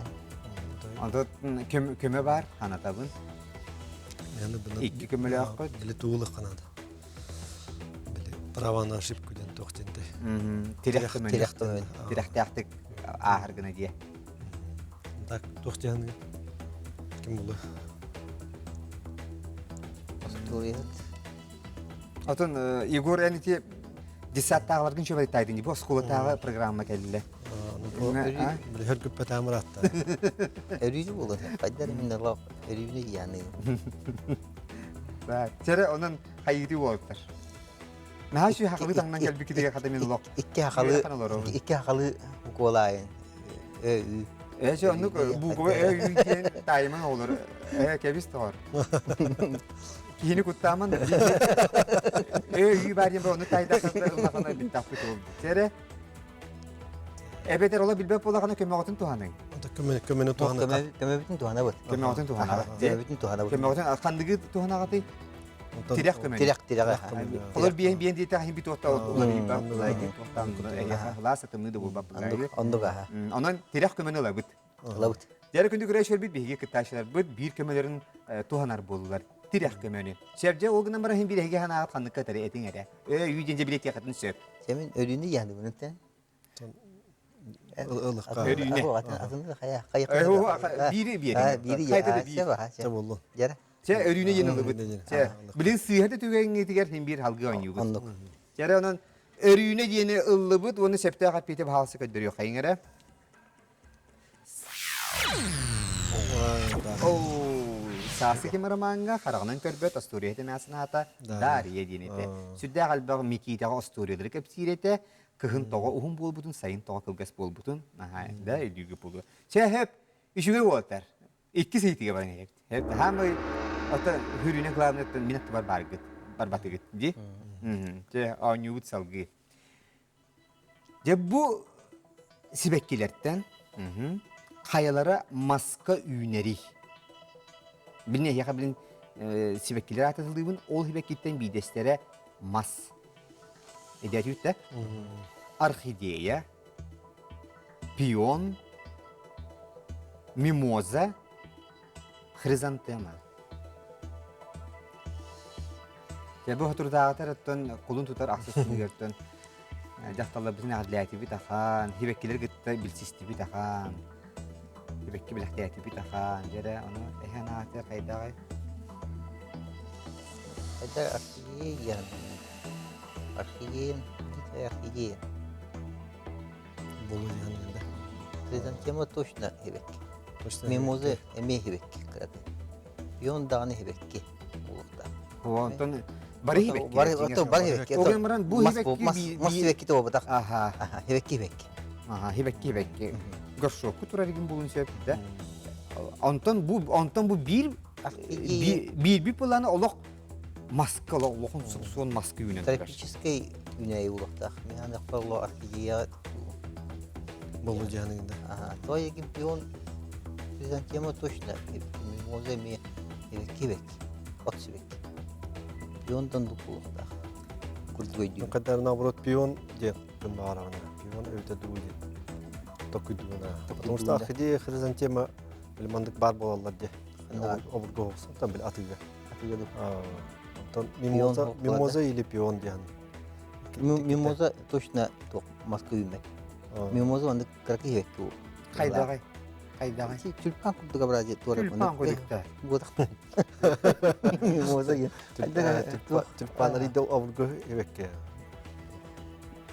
Онтон көмө бар ханатабын. Икки көмөлөөххүт. Били туулах канада. Били право на ошибку диэн туох диэнтэй. Тирэх көмөнү. Тирэх көмөнү. Тирэхтээхтик ааһар гына диэ. Так туох диэн ким була? Остуоруйат. Отон Егор эн ити десяттааҕыларгын чөбөй тайдын бу оскуолатааҕы программа кэллэ. Били хөргүппэтэ амыратта. Өрүүнү буолан хайдар мин олох өрүүнү яны. Так, Чэрэ онон хайыты буолтар. Наһаа үчүгэй хахалы таҥнан кэлбиккитигэр хата мин олох. Икки хахалы икки хахалы буквалаайын Ö ü. Э чэ оннук буква Ö ü диэн таайымаҥ оҕолор. Э кэбис тоҕор. Киһини куттааман Ö ü баар диэн ону таайдаххына ыллахына бүттахпыт ол. Чэрэ Эбэтэр ола билбэт буоллаҕына көмөҕүтүн туһаныҥ. Көмөнү туһаныха. Көмөбүтүн туһанабыт. Көмөҕүтүн туһанабыт. Көмөбүтүн туһанабыт. Көмөҕүтүн ханныгы туһанаҕытый? Тирэх көмөнү. Тирэх тирэҕэ. Олор биэн биэн диэтэх иһин битуотта уларыйба. Лаас атымны да буолбат. Оннук аха. Онон тирэх көмөнү ылабыт. Ылабыт. Дьэрэ күндү көрөөччүлэрбит биһиги кыттааччыларбыт биир көмөлөрүн туһанар буоллулар. Тирэх көмөнү. Сөп ол гынан баран биир эһиги санааҕыт ханныкка этэр этиҥ эрэ. Өө үй диэн дьэ билиэтиэххитин сөп. Сэмин өлүүнү яһдыбын тэн. Ылыкка. Өрүүнэ. Биири биэри. Биири Хайда да биир. Чэ боллун. Дьэрэ. Чэ өрүүнэ диэн ылыбыт. Чэ билин сыыһа да түгэҥҥитигэр син биир халгыы оонньуугут. Оннук. Чэ онон өрүүнэ диэни ыллыбыт уонна сөптөөх эппиэти баһаалса көрдөрүөххэйиҥ эрэ. Сааскы ким ромаҥҥа хараҕынан көрбөт остуоруйа эмээхсин аата Дарья диэн этэ. Сүрдээх элбэх Микитэҕэ остуоруйалары кэпсиир этэ. Кыһын тоҕо уһун буолбутун, сайын тоҕо кылгас буолбутун наһаа да өйдүүргэ буолуо. Чэ, хөп, үчүгэй уолаттар. Иккис ыйытыыга баран иһэбит. Хөп, хаамай оттон хүрүүнэ главныйттан мин аттыбар бааргыт, барбатыгыт дии. Чэ, оонньуубут салгыы. Дьэ бу сибэккилэртэн хайалара маска үүнэрий? Билин эһиэхэ билин сибэккилэр аатылыыбын, ол сибэккиттэн биирдэстэрэ мас. Эдээт да? Орхидея, пион, мимоза, хризантема. Дьэ бу соторутааҕытар оттон кулун тутар ахсыс күнүгэртэн дьахталларбытын эҕэрдэлээтибит ахан, сибэккилэр кытта билсистибит ахан, сибэкки бэлэхтээтибит ахан. Дьэ эрэ ону эһэн аатыгар хайдаҕай? Это орхидея. Орхидея, орхидея. Болу диэн да. Хризантема точно хибэкки. Точно. Мимоза эмиэ хибэкки кырата. Пион даҕаны хибэкки улуохта. Онтон бары хибэкки. Бары ото бары хибэкки. Ол баран бу хибэкки мас хибэкки тобутах. Аха. Хибэкки хибэкки. Аха, хибэкки хибэкки. Горшокку турар игин булун сөп да. Онтон бу онтон бу биир биир планы олох маска олохун суон маска үүнэн турар. Тропическай үүнээйи улуохтаах. Мен аны орхидея. Болу дьаһаныгында. Ага, то егин пион хризантема точно мимоза эмиэ кибек, от сибек. Пионтан дупулуктаах. Курдук өйдүүм. Каддар наоборот пион диэн күн баҕараҕына. Пион эбитэ дуу диэн. Токуйдугуна. Потому что орхидея хризантема били мандык баар буолаллар диэ. Обургу там били атыыга. Атыыга ду. Онтон мимоза, мимоза или пион диэн. Мимоза точно туох маска үүммэт. Мимоза оннук кыракый иһэкки бу. Хайдаҕай? Хайдаҕай? Тюльпан курдук образец туора. Тюльпан курдук. Буотах. Мимоза Тюльпан арыйда обургу эбекке.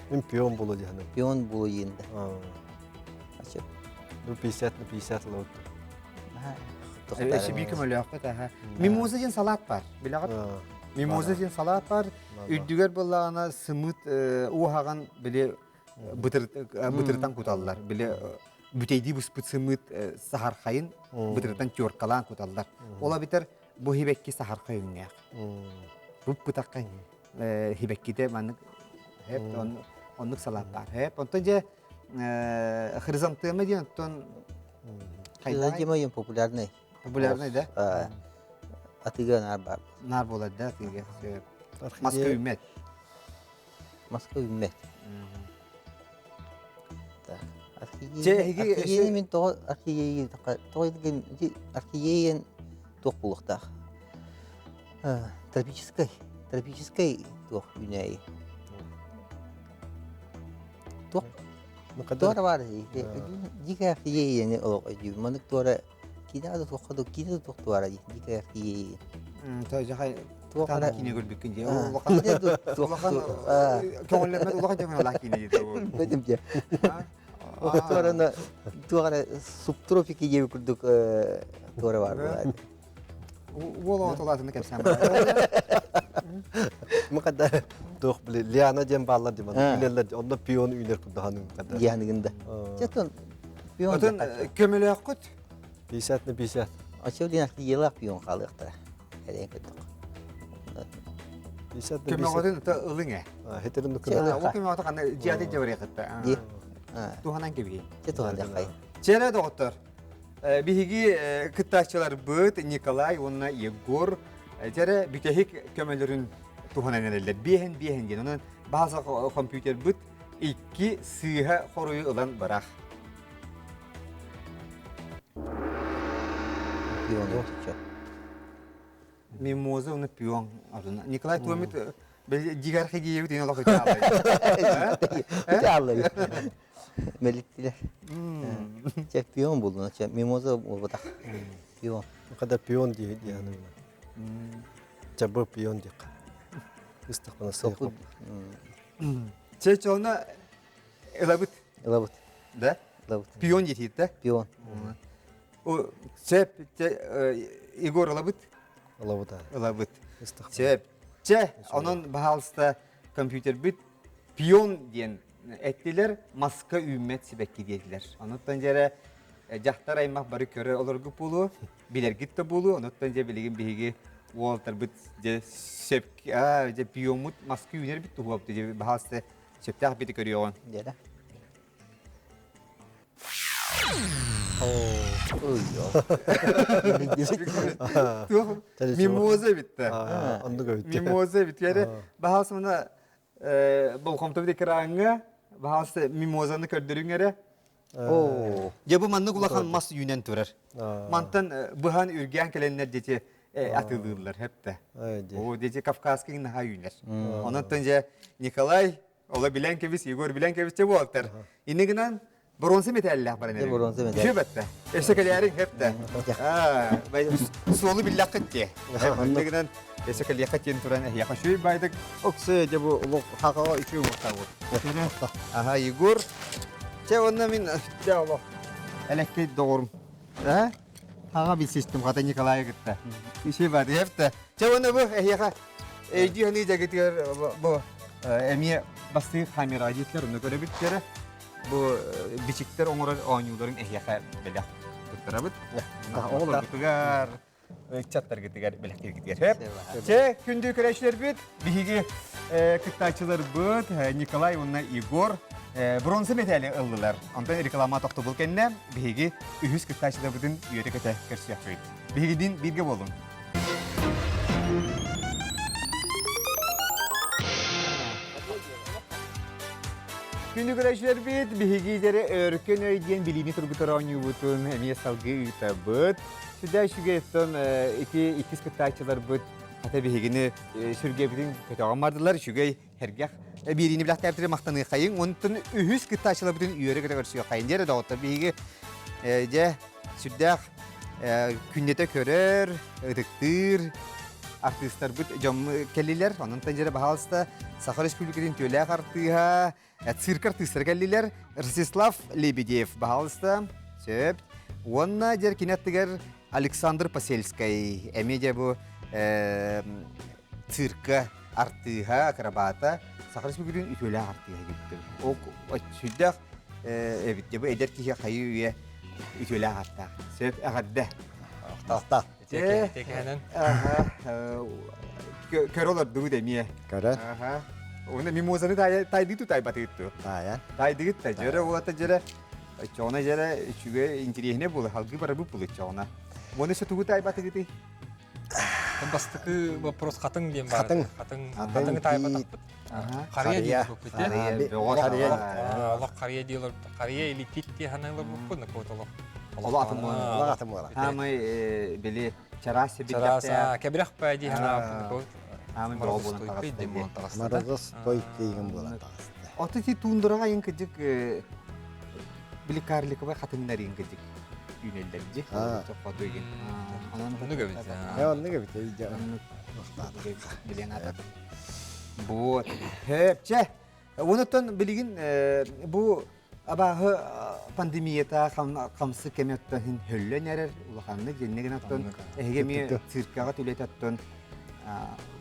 Мин пион болу диһаным. Пион болу иинде. Ачып. Ну 50 на 50 лоут. Өссө биир көмөлөөхпүт аха. Мимоза диэн салат бар. Билэҕит? Мимоза диэн салат бар. Үрдүгэр буоллаҕына сымыыт уоһаҕын били бытырытан куталлар. Били бүтэйдии буспут сымыыт саһархайын бытырытан теркалаан куталлар. Ол эбэтэр бу хибэкки саһархай өҥнөөх. Бу бытахха хибэккитэ маннык оннук салат бар. Онтон дьэ Хризантема диэн оттон Хризантема диэн популярный. Популярный да? Атыыга наар баар. Наар буолар да атыыга. Маска үүммэт. Маска үүммэт. Архиея мин тоҕо архиея тоҕо архиеян туох буолуохтаах? Тропическай тропическай туох үүнээйи. Туох туора баар дикая архиеяны олох өйдүүбүн. Маннык туора киинэ да туохха да киинэ да туох туора дикая архиея. Туох эрэ киинэ көрбүккүн дии. Улахан улахан көҥүллэммэт улахан дьоҥҥо киинэ дии. Бэтим дии. Туораны туох эрэ субтропики диэби курдук туора баар буолар. Уол оҕото улаатынна кэпсээн Мыкада туох били Лиана диэн бааллар дии манна үүнэллэр онно пион үүнэр курдаһаныҥ када. Дианыгын да. Чэтон пион. Отон көмөлөөххүт? 50 на 50. Очо диэн архиелаах пион хаалыахтара. Эрэйэн көрдөх. 50 на 50. Көмөҕөтүн ата ылыҥ ээ. Хетерин нукуна. Ол көмөҕөтө ханна дьиэти дьабарыахытта. Ди. Туһанан кэбиһи. Чэ туһан Чэрэ доҕоттор. Биһиги кыттааччыларбыт Николай уонна Егор дьэрэ бүтэһик көмөлөрүн туһанан эрэллэр. Биэһин биэһин диэн. Онон бааза компьютербыт икки сыыһа хоруйу ылан барах. Мимоза уонна пион. Николай Туомит дигар хигиебит ин олох Үтэ Мэлиттилэр. Чэ, пион булдун. Чэ, мимоза буолбатах. Пион. Когда пион дии дианы. Чэ, бу пион диэххэ. Ыстахпына сыах. Чэ, чона ылабыт. Ылабыт. Да? Ылабыт. Пион диэтиит да? Пион. Чэ, Егор ылабыт. Ылабыт. Ылабыт. Чэ, чэ, онон баһаалыста компьютербит пион диэн эттилэр, маска үүммэт сибэкки диэтилэр. Онуттан дьэрэ дьахтар аймах бары көрө олоргут буолуо, билэргит да буолуо. Онуттан дьэ билигин биһиги уолтарбыт дьэ сөп дьэ пиоммут маска үүнэрбит туһуапты дьэ баһаалыста сөптөөх бити көрүөҕүн. Дьэрэ. Мимоза битте. Оннук эбит. Мимоза бит. Яре баһаалыста мына болҕомтобут экраҥҥа баһаалыста мимозаны көрдөрүҥ эрэ. Дьэ бу маннык улахан мас үүнэн турар. Мантан быһан үргээн кэлэннэр дети атыылыыллар хэптэ. О дети Кавказский наһаа үүнэр. Онон дьэ Николай Ола билэн кэбис, Егор билэн кэбис дьэ буолтар. Инне гынан бронза металлаах баран эрэр. Бронза металл. Үчү бэтте. Өссө кэлээриҥ хепте. Суолу биллэххит дии. Инне гынан өссө кэлиэххит диэн туран эһиэхэ үчүгэй байдык. Оксэ дьэ бу олох хахаҕа үчүгэй уохтаабыт. Аха, Егор. Чэ, онно мин дьэ олох элэккэй доҕорум. А? Хаҕа билсистим хата Николайы кытта. Үчүгэй баады хепте. Чэ, онно бу эһиэхэ Өйдүү саныы дьэгитигэр бу эмиэ бастыыр камера диэтлэр онно көрөбүт бу бичиктэр оҥорор оонньууларын эһиэхэ бэлэх туттарабыт. Оҕолоргутугар, ыччаттаргытыгар бэлэхтииргитигэр. Чэ, күндү көрөөччүлэрбит, биһиги кыттааччыларбыт Николай уонна Егор. Бронза медали ыллылар. Онтон реклама тохтобул кэннэ биһиги үһүс кыттааччыларбытын үөрэ-көтө көрсүөхпүт. Биһигидин бииргэ буолуҥ. Күндү көрөөччүлэрбит, биһиги дьэрэ өркөн өй диэн билиини тургутар оонньуубутун эмиэ салгыы ыытабыт. Сүрдээх үчүгэй оттон ити иккис кыттааччыларбыт хата биһигини сүргэбитин көтөҕөн бардылар. Үчүгэй сэргэх биэриини билэхтээбитигэр махтаныаххайыҥ. Онтон үһүс кыттааччыларбытын үөрэ-көтө көрсүөххэйин. Дьэ эрэ доҕоттор, биһиги дьэ сүрдээх күннэтэ көрөр, ытыктыыр артыыстарбыт дьон кэллилэр. Онон дьэрэ баһаалыста Саха Республикатын түөлээх артыыһа, цирк артыыстара кэллилэр. Ростислав Лебедев баһаалыста сөп. Уонна дьэр кини аттыгар Александр Посельскай эмиэ дьэ бу цирка артыыһа, акробата Саха Республикатын үтүөлээх артыыһа диэбиттэр. Ол сүрдээх эбит дьэ бу эдэр киһи хайыы үйэ үтүөлээх аттаах. Сөп эҕэрдэ. Ахтаах. Тиэкэһэнэн. Көрө олордубут эмиэ. Көрө. Уна мимозаны тайдыы тутайбатыгыт Тайан. Тайдыгыт та дьөрө уота дьөрө. Чоҕуна дьөрө үчүгэй интириэһинэ буолар, халгыы барабыт буолар чоҕуна. Уонна сөтугу тайбатыгыты? Бастакы вопрос хатыҥ диэн баар. Хатыҥ. Хатыҥ. Хатыҥы таайбатахпыт. Харыйа диэн буппут. Харыйа. Олох харыйа диэлэр. Харыйа или тит дии ханалар буппут, накот олох. Олох атын буолар. Олох атын буолар. Хаамай били чараас Чараас кэбирэх паа дии ханаабыт. Хаамай бөҕө буолан таҕыста. Морозос той тиигин буолан таҕыста. Ото ти тундраҕа йын кыдьык били карликовай хатыҥнар йын кыдьык үүнэллэр дьи. Хотуйгин. Оннук эбит. Оннук эбит. Билен ата. Вот. Хэпче. Онуттан билигин бу абааһы пандемията хамсы кэмэттэн хин хөллөн эрэр улаханнык дьиннигин оттон эһиги эмиэ циркаҕа түлэтаттан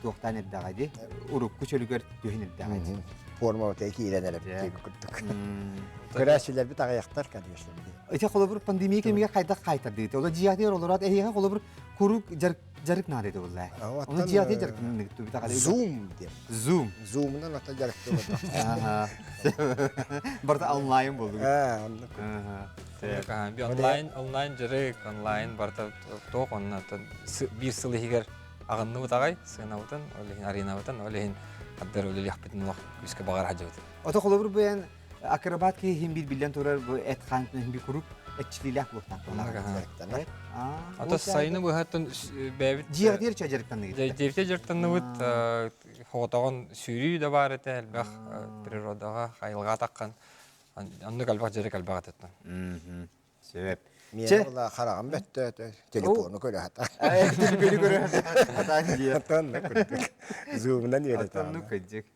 туохтаан эрдэҕэ ди урукку чөлүгэр түһэн эрдэҕэ ди форма киирэн эрэ курдук. Көрөөччүлэрбит аҕыйахтар, конечно. Ити холобур пандемия кэмигэр хайдах хайтардыыта? Ола дьиятыгар олорот эһиэхэ холобур куруук дьарык наада ити булла. Оны дьиятыгар дьарык Zoom диэн. Zoom. Zoom'унан ата дьарыктыы Барыта онлайн болду. Онлайн онлайн дьарык, онлайн барыта туох онно биир сыл иһигэр аҕынныбыт аҕай сыанабытын, ол иһин аренабытын, ол иһин хаддар үлэлиэхпитин олох күүскэ баҕара сылдьабыт. Ото холобур бэйэн акробат киһи иһин биир биллэн турар бу эт хаан бир куруук эччилиилээх буолуохтаах. Ото сайыны быһаттан бэйэбит Дьиэҕитигэр чэ дьарыктанныгыт? Дьиэбитигэр дьарыктанныбыт, хоҕотоҕун сүүрүү да баар этэ, элбэх природаҕа, айылҕаҕа таххан оннук элбэх дьарык элбэх этэ. Сөп. Миэнэ була хараҕым бөттөөтө, телефону көрө сатаан. Телефону көрө сатаан дии. Отонно курдук. Зумунан үөрэтэ. Отонну кырдьык.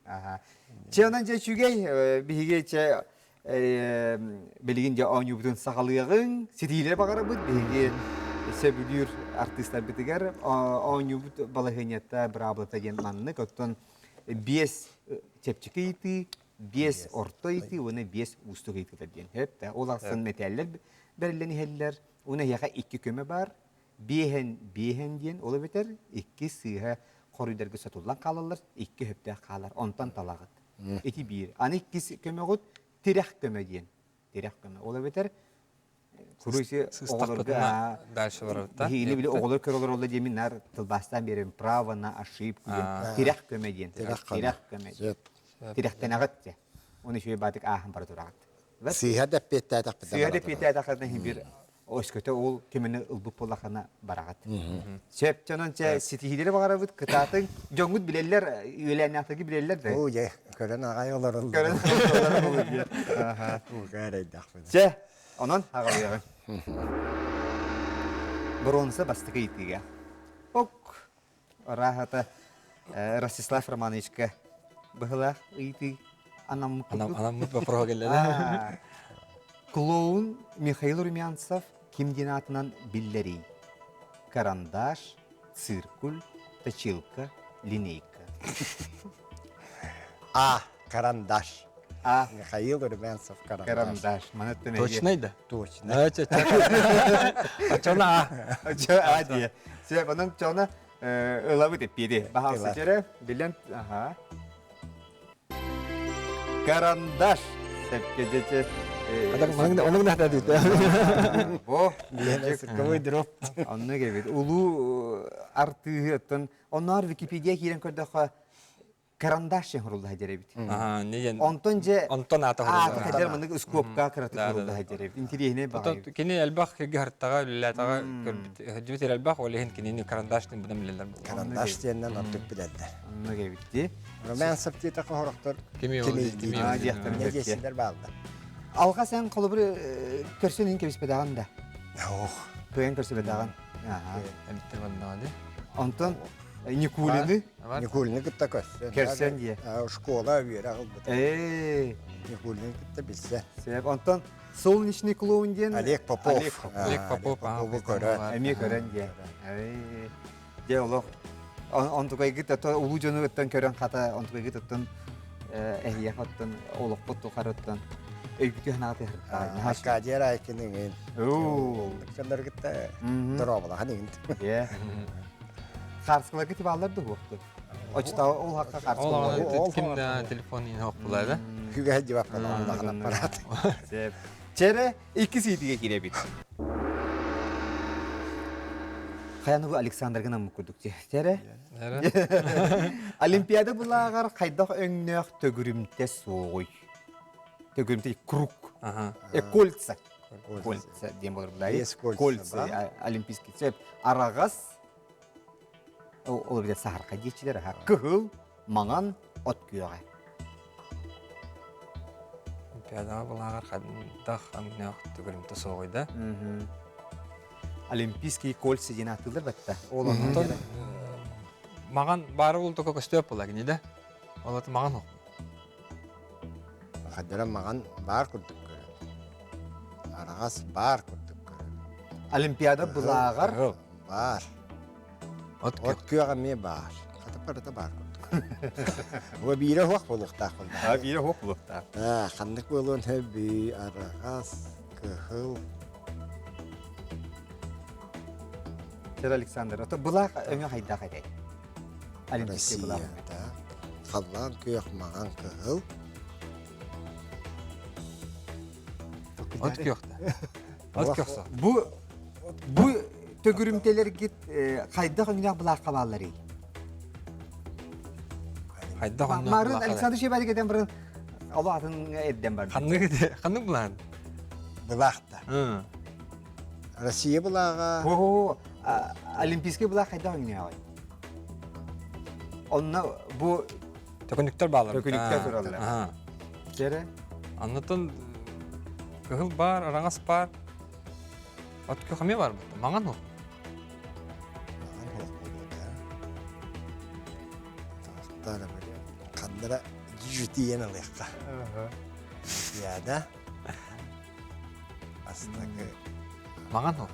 Чэ онон дьэ үчүгэй биһиги чэ билигин дьэ оонньуубутун саҕалыаҕыҥ, ситиилэри баҕарабыт биһиги сөбүлүүр артыыстарбытыгар оонньуубут балаһыанньата, быраабылата диэн маннык. Оттон биэс чэпчэки ыйытыы, биэс орто ыйытыы уонна биэс уустук ыйытыылар диэн сөп да ол ахсын мэтээллэр бэриллэн иһэллэр уонна эһиэхэ икки көмө баар биэһэн биэһэн диэн ол эбэтэр икки сыыһа хоруйдарга сотуллан хаалаллар икки сөптөөх хаалар онтон талаҕыт ити биир аны иккис көмөҕүт тирэх көмө диэн тирэх көмө ол эбэтэр Куруйси оҕолорго дальше барабыт да биһигини били оҕолор көрө олороллор диэмин наар тылбаастаан биэрэбин право на ошибку диэн тирэх көмө диэн тирэх көмө тирэхтэнэҕит дьэ оны үчүгэй баатык ааһан бара тураҕыт Сыыһа да эппиэттээтэхпит сыыһа да эппиэттээтэххитинэ иһин биир өскөтө ол көмөнү ылбыт буоллаххына бараҕыт сөп дьонон чэ ситиһиилэри баҕарабыт кытаатыҥ дьоҥҥут билэллэр үөлээннээхтэрги билэллэр да Оо дьэ көрөн аҕай олороллор көрөн олороллор Чэ, онон аҕалыаҕыҥ. Бронза бастакы ыйытыыга. Ок, ырааһата Ростислав Романовичка быһылаах ыйытыы анаммыт курдук. Анаммыт вопрос кэллэ. Клоун Михаил Румянцев ким диэн аатынан биллэрий? Карандаш, циркуль, точилка, линейка. А. Карандаш. А. Михаил Румянцев Карандаш. Карандаш. Маны Точно да? Точно. Чона А. Чо А дие. Сөп, онон чона ылабыт эппиэди. Баһаалса чөрө, билэн, аха. Карандаш. Сепке дече. Онук нахта дүйті. Бо. Цирковой дроп. Онну кебит. Улуу артыыһы оттон онноор Википедия киирэн көрдөххө карандаш хурулла дьэрэбит. Онтон же Онтон аата аата хадер маннык скобка кыратык хурулла дьэрэбит. Интириэһинэй баҕайы. Кини элбэх кирги хартаҕа үлэлээтэҕэ көрбүт өһдүбүт элбэх ол иһин кинини карандаш диэн будан билэллэр. Карандаш диэннэн ордук билэллэр. Оннук эбит Румянцев диэтэххэ хорохтор Кими диэхтэр бааллар. Алға сен холобур көрсөн иһин кэбиспэтэҕин да. Ох. Кыайан көрсүбэтэҕин. Эбиттер бардаҕа ди. Онтон Никулины Никулины кытта көрсөн. Көрсөн дие. Школа үөрэх ылбыта. Ээ. Никулины кытта билсэ. Сөп. Онтон Солнечный клоун диэн Олег Попов. Олег Попов. Попову көрөн. Эмиэ көрөн диэн. Дьэ олох онтукайгыт ото улуу дьону ыттан көрөн хата онтукайгыт оттон эһиэх оттон олохпут тухарыттан өйбүтү ханааты Аркадий Райкин иҥин. Дьонноргутта дорообалахан иҥин. Харскаларга тибаллар да хуохту. Очта ол хакка харскалар. Ол ким да телефон иин хоппулар да. Күгэ дибаппалар улахан аппарат. Чере икки сиитиге кииребит. Хайаныгу Александрга наммыт курдук Тере. Олимпиада булааҕар хайдах өҥнөөх төгүрүмтэ суоҕуй? Төгүрүмтэ круг. Кольца. Кольца диэн болар булай. Кольца олимпийский цепь. Араҕас ол бile саһарха диэчилэр аха. Кыһыл, маҥан, от күөҕэ. Олимпиадаҕа былааҕар хайдах өҥнөөх төгүрүмтэ суоҕуй да? Олимпийские кольца диэн ааттыыллар батта. Ол онтон маҕан баара ол только көстөөп була кини да. Ол аты маҕан хох. Хаддара маҕан баар курдук көрөр. Араҕас баар курдук көрөр. Олимпиада былааҕар баар. От От күөх эмиэ баар. Хата барыта баар курдук. Бу биирэ уох буолуохтаах буолла. А биирэ уох буолуохтаах. Аа, ханнык буолуон сөбүй, араҕас, кыһыл. Сэр Александр, ото былаах өҥө хайдах этэй? Олимпийский былаах. Россията. Халлаан күөх, маҥан кыһыл. От күөх да. От күөх со. Бу бу төгүрүмтэлэргит хайдах өҥнөөх былаахха баалларый? Хайдах өҥнөөх Марын Александр Шебарик этэн баран олох атын эрдэн бар. Ханнык ханнык былаан? Былаахта. Россия былааҕа. О, Олимпийский былаах хайдах өҥнөөҕүй? Онно бу Төкүнүктэр баалар. Төкүнүктэр тураллар. Дьэрэ. Аннытын кыһыл баар, араҥас баар. От күөх эмиэ бар бутта. Маҥан ол. Маҥан ол буолуо да. Ханнара дьүтүйэн алыахха. Яда. Астакы. Маҥан ол.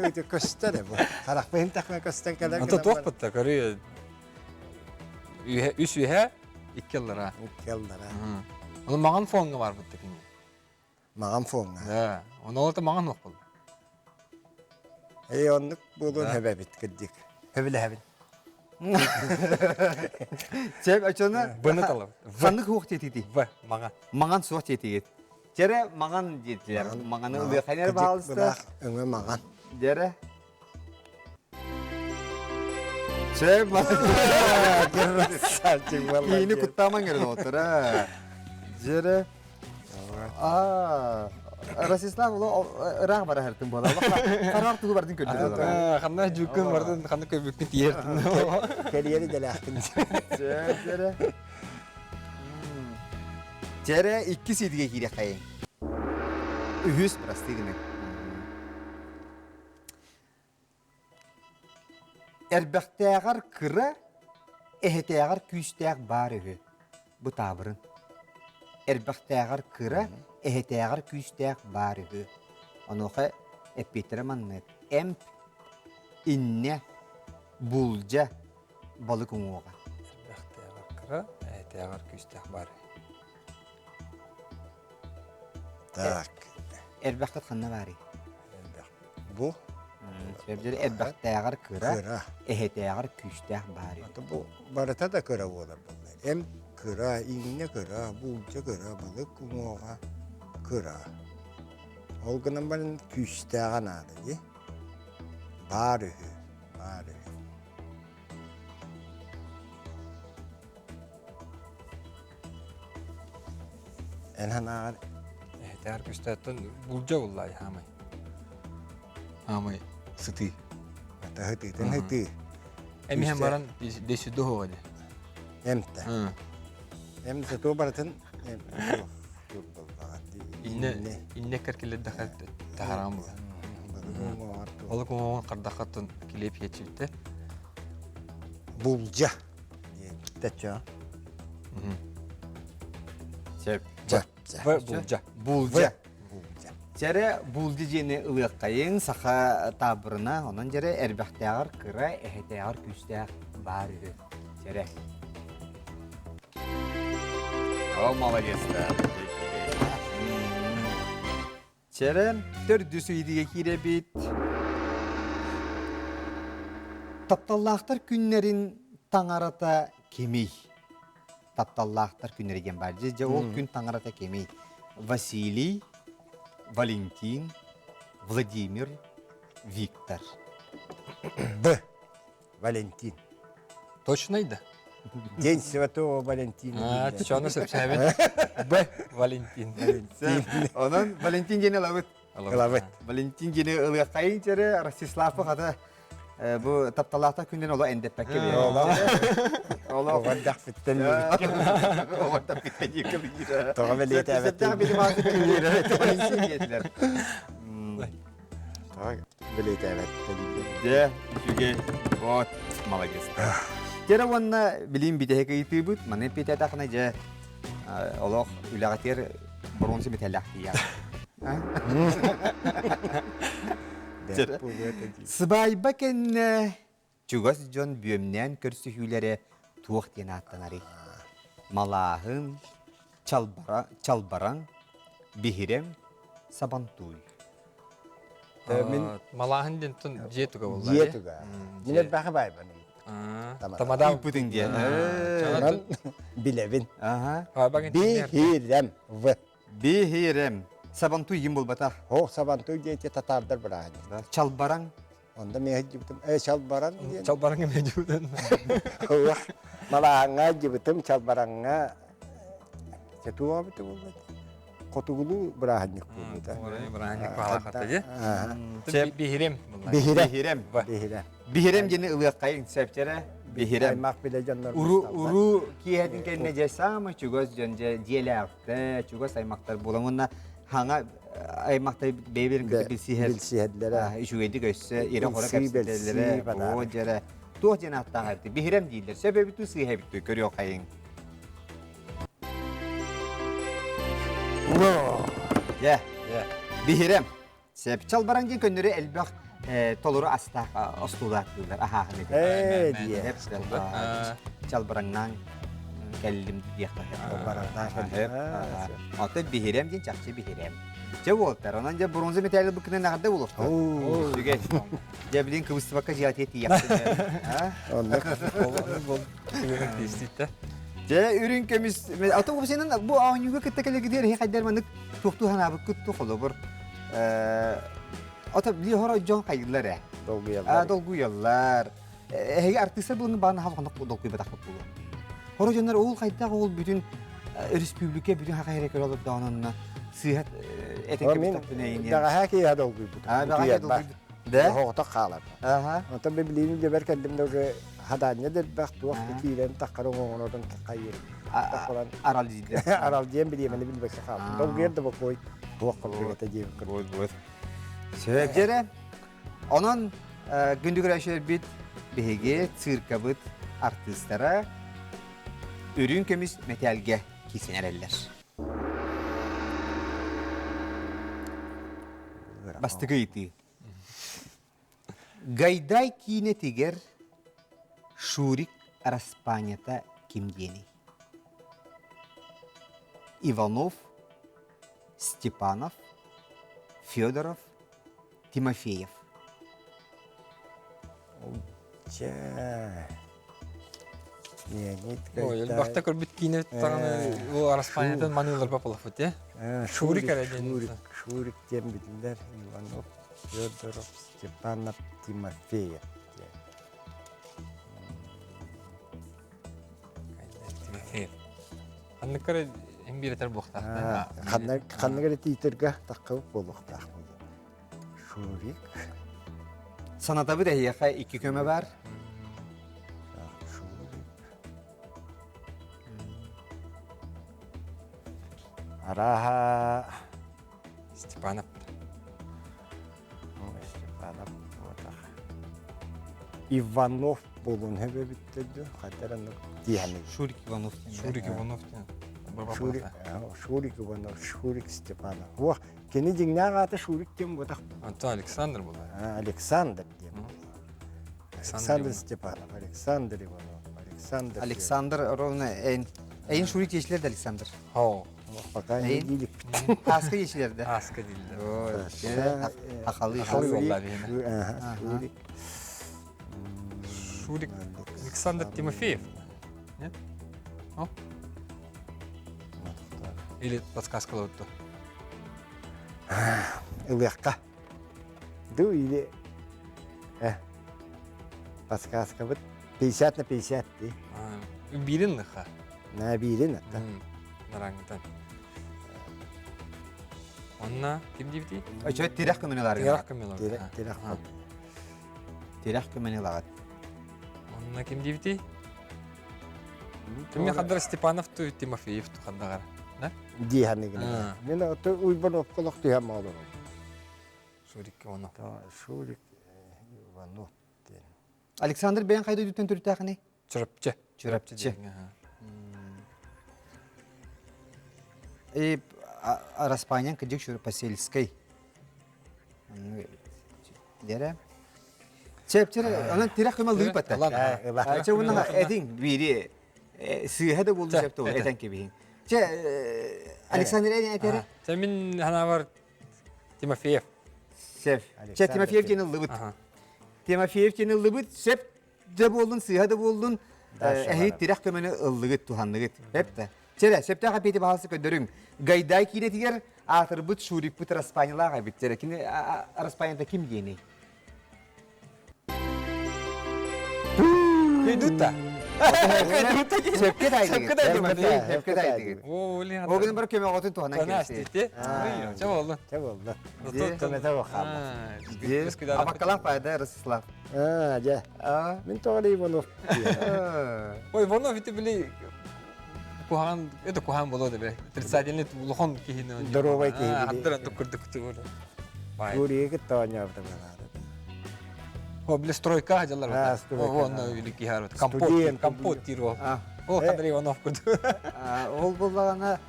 Өйдө көстөр бу. Харахпын тахма көстөн кэлэр. Ата туох бутта көрүү үс үһэ икки аллара. Икки аллара. Оны маған фонга бар бутта кини. Маған фонга. Да. Оны олата маған ох бол. Эй оннук буолуон хөбөбүт кырдык. Хөбүлэһэбин. Чэп очону Быны талап. Ханнык хуох диэтигит? В маған. Маған суох диэтигит. Дьэрэ маҥан диэтилэр. Маҥаны ылыаххайнар баһаалыста. Өҥө маҥан. Дьэрэ. Чэ, Киини куттаамаҥ эрэ доҕоттор Дьэрэ. Аа, Ростислав ыраах бара сыртын буола. Хараар тугу бардын көрдү. Ханна жүккүн бардын, ханна көбүккүн тиэртин. Кэлиэри дэлээхпин. Чэ, дьэрэ. Дьэрэ иккис идигэ киириэххэйиҥ. Үһүс прости гынын. Эрбэхтээҕэр кыра, эһэтээҕэр күүстээх баар үһү. Бу таабырын. Эрбэхтээҕэр кыра, эһэтээҕэр күүстээх баар үһү. Онуоха эппиэттэрэ маннык. Эмп, иннэ, булдьа, балык уҥуоҕа. Эрбэхтээҕэр кыра, эһэтээҕэр күүстээх баар Так. Эрбэххит ханна баарый? Эрбэх. Бу? Сөбдер элбэхтээҕэр кыра, Кыра. эһэтээҕэр күүстээх баар. Ата бу барыта да кыра буолар буолла. Эм кыра, иҥнэ кыра, булдьа кыра, балык уҥуоҕа кыра. Ол гынан баран күүстээҕэ наада дии. Баар үһү, баар үһү. Эн санааҕар Эһэтээр күстээттэн булдьа буллай хаамай. Хаамай сытыы. Это хытыытын хытыы. Эмиһэн баран десюду хоҕа Эмтэ. Эм сытуу барытын Инне инне кэркилердэхэ таһараан була. Ол куҥоҕун хардахаттан килиэп хиэччибиттэ. Булдьа. Тэччө. Сөп. Булдьа. Булдьа. Булдьа. Дьэрэ булдьа диэни ылыаххайыҥ саха таабырына, онон дьэрэ эрбэхтээҕэр кыра, эһэтээҕэр күүстээх баар үһү. Дьэрэ. О, молодец да. Чэрэ, төрдүс ыйытыыга киирэбит. Тапталлаахтар күннэрин таҥарата кимий? Тапталлаахтар күннэрэ диэн баар. Дьэ, ол күн таҥарата кимий? Василий, Валентин, Владимир, Виктор. Б. Валентин. Точно да? День Святого Валентина. А, чону сөпсөөбүт. Б. Валентин. Валентин. Онон Валентин диэни ылабыт. Ылабыт. Валентин диэни ылыаххайын дьэрэ Ростиславпы хата бу тапталаахтар күннэрин оло эндэппэккэ биэрэр. Оло Оҕордахпыттан Оҕордахпыттан диэки Тоҕо бэлиэтээбэттин. Валентин диэтилэр. Бэлиэтээбэттэн. Дьэ, үчүгэй. Вот, молодец. Дьэрэ уонна билим бүтэһик ыйытыыбыт. Маны эппиэтэтэххинэ дьэ олох үлэҕитигэр боруонса мэтээллээх тиийэҕин. Сыбаайба кэннэ чугас дьон бүөмнээн көрсүһүүлэрэ туох диэн ааттанарый? Малааһын, чалбара, чалбараҥ, биһирэм, сабантуй. Мин Малааһын диэн тун дьиэ туга буолла. Дьиэ туга. Мин элбэхи баайбын. Тамада Ыыппытыҥ диэн. Онон билэбин. Аха. Биһирэм В. Биһирэм. Сабантуй им буолбатах. О, Сабантуй диэти татаардар бырааһынньык. Чалбараҥ. Онда миэхэ дьибитим. Э, чалбаран диэн. Чалбараҥ эмиэ дьибитин. Малааһыҥҥа дьибитим, чалбараҥҥа Сетуа бит буолла. Хотугулуу бырааһынньык буолбута. Бырааһынньык баалаахата дии. Биһирэм. Биһирэм. Биһирэм. Биһирэм. Биһирэм диэни ылыаххайыҥ сөпчэрэ. Биһирэм. Аймах билэ дьоннор Уру уруу киэһэтин кэннэ дьэ саамай чугас дьон дьэ дьиэлээхтэ чугас аймахтар буолан уонна хаҥа аймахтар бэйэ-бэйэлэрин кытта билсиһэр билсиһэллэрэ үчүгэйдик өссө ирэ-хоро кэпсэтэллэрэ оо дьэрэ туох диэн ааттаах эбит биһирэм дииллэр сөп эбит сыыһа эбит көрүөххэйиҥ Дьэ, биһирэм. Сөп. Чалбараҥ диэн көннөрү элбэх толору астаах остуулааттыылар аһааһын этэ. Ээ диэ. Чалбараҥнаан кэллим диэххэ. Чалбараҥнаан кэллим. Оттон биһирэм диэн чахчы биһирэм. Дьэ уолтар, онон дьэ бронза металлы буккынан наҕарда буолуохтар. Үчүгэй. Дьэ билин кыбыстыбакка дьиэҕэ тиийэхтин. Оннук. Дьэ үрүҥ көмүс ата уопсайынан бу оонньууга кытта кэлэргитигэр эһи хайдар маннык туохтуу санаабыккыт ту холобур ата били хоро дьон хайыылар ээ Долгуйаллар. долгуйаллар эһиги артыыстар буолан баана халханах долгуйбатахпыт буолуо хоро дьоннор ол хайдах ол бүтүн республика бүтүн хахайра көрө олордоҕунанна сыыһа этэн кэбистэхпинэ Даҕаһаа киһи долгуйбут. Да? Оҕото хаалар. Аха. Онтон мен билиим дьэбэр кэллим да уже хадаанньа да элбэх туох да киирэн таххар оҥоҥонотон хайыр. Таххаран Аралдьыйда. аралдьыйан билиэмэни билбэккэ хаалдым. Долгуйар да бокуой туох курдук этэ диэн Вот, вот. Сөп дьэрэ. Онон күндү көрөөччүлэрбит биһиги циркабыт артыыстара үрүҥ көмүс мэтээлгэ киирсэн эрэллэр. Бастакы ыйытыы. Гайдай киинэтигэр Шурик араспаанньата ким диэний? Иванов, Степанов, Федоров, Тимофеев. Чэ. Леонид Ой, элбэхтэ көрбүт киинэ даҕаны ол араспаанньатын маныылар бапалафыт, э? Шурик эрэ диэн. Шурик, Шурик диэн биллэр Иванов Федоров Степанов Тимофеев диэн. Тимофеев. Ханнык эрэ эн биэрэтэр буохтаах. Ханнык эрэ тиитэргэ таххыбыт буолуохтаах. Шурик. Санатабыт эһиэхэ икки көмө бар. Шурик. Араха Степанов. Степанов буотах. Иванов буолуон сөбөбүттэр хатар оннук диэхэник. Шурик Иванов. Шурик Иванов диэн. Шурик, Шурик Иванов, Шурик Степанов. Уох, Кини дьиҥнээх аата Шурик диэн буотах. Антон Александр буолар. Александр диэн. Александр Степанов, Александр Иванов, Александр. Александр ровно эн Эйин Шурик диэчилэр да Александр. Хоо. Пока не диилик. Аска диэчилэр да. Аска дииллэр. Ахалы. Шурик. Шурик Александр Тимофеев. Нет? О? Или подсказка лотто. Ылыахха. Ду или э подсказкабыт 50 на 50 дии. Биирин лыха. На биирин атта. Нараңытан. Онна ким диибитий? Өчө тирэх көмөнү лаар. Тирэх көмөнү. Тирэх тирэх Тирэх көмөнү лагат. Онна ким диибитий? Кимме хаддар Степанов ту Тимофеев ту хаддагар. Да? Дии ханыгына. Мен ото уйбан окколох түһэм олором. Шурик Иванов. Шурик Иванов диэн. Александр бэйэн хайда үтүттэн төрүттээхиний? Чурапчы. Чурапчы. И Распанян кыдьык Шур Посельской. Дere. Чэпчэр, онон тирэх көмө лыып атта. Чэ уна этиң бири сыыһа да буолду сөп тугу этен кебиһин. Чэ Александр этере. Чэ мин ханавар Тимофеев. Сеп. Чэ Тимофеев диэн ыллыбыт. Тимофеев диэн ыллыбыт. Сеп да буоллун, сыыһа да буоллун, эһи тирэх көмөнү ыллыгыт, туһанныгыт. Эп да. Чэрэ, сөптөөх эпиэти баһалсы көрдөрүҥ. Гайдай киинэтигэр аатырбыт Шурикпыт Распанилаах эбит. Чэрэ, кини Распанята ким диэний? Күйдүтта. Сөпкө тайдыгыт. Сөпкө Сөпкө тайдыгыт. Ол гынан бар көмөҕөтүн туһанан кэлсэ. Чэ болду. Чэ болду. Көмөтө бахаама. Абаккалаах пайда Ростислав. Аа, дьэ. Мин тоҕо Иванов. Ой, Иванов ити били куһаҕан это куһаҕан болуо да бе. Отрицательный улахан киһини. Здоровай киһи. Аттаран туккурдук тугу. Юрийы кытта оонньообута буолаары. О, били стройка дьаллар. Аа, стройка. Онно били киһи арыт. Компот, компот диир ол. Ол Андрей Иванов курдук. Ол буллаҕына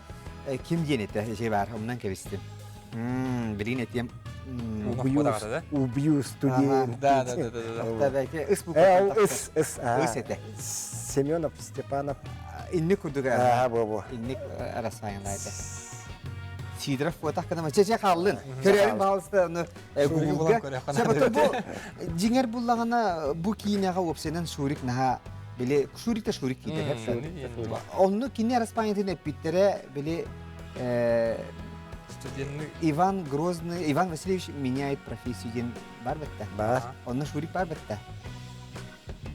ким диэн этэ эсей бар, умнан кэбистим. Билигин этиэм Убью студент. Да, да, да, да, да. Ыс Ыс, ыс, ыс этэ. Семенов, Степанов. Инник курдук. Аа, бу, бу. Инник арасайын это. Сидоров буотах кына чэ чэ хааллын. Көрөрүн баалыста ону Гуглга. Сабата бу дьиҥэр буллаҕына бу киинэҕэ уопсайынан Шурик наһаа били Шурик да Шурик киитэ. Онну кини араспаанньатын эппиттэрэ били Иван Грозный, Иван Васильевич меняет профессию диэн бар бэтте. Бар. Онно Шурик бар бэтте.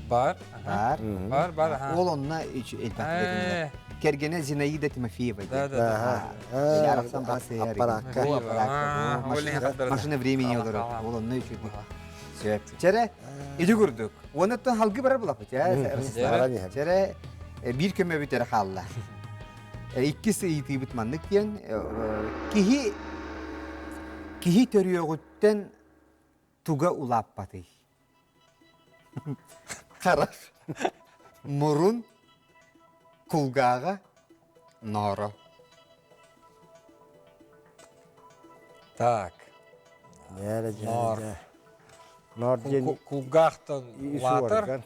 Бар. Бар. Бар, бар. Ол онно элбэх Кэргэнэ Зинаида Тимофеева. Да, да, да. Аппаракка. Машина времени олорор. Ол онно үчүгэй. Сөп. Чэрэ, ити курдук. Онуттан халгы барар булаппыт. Чэрэ, биир көмөбүт эрэ хаалла. Иккис ыйытыыбыт маннык диэн, киһи киһи төрүөҕүттэн туга улааппатый? Харах, мурун, кулгааҕа, нооро. Так. Ноор. Ноор диэн Кулгаахтан улаатар.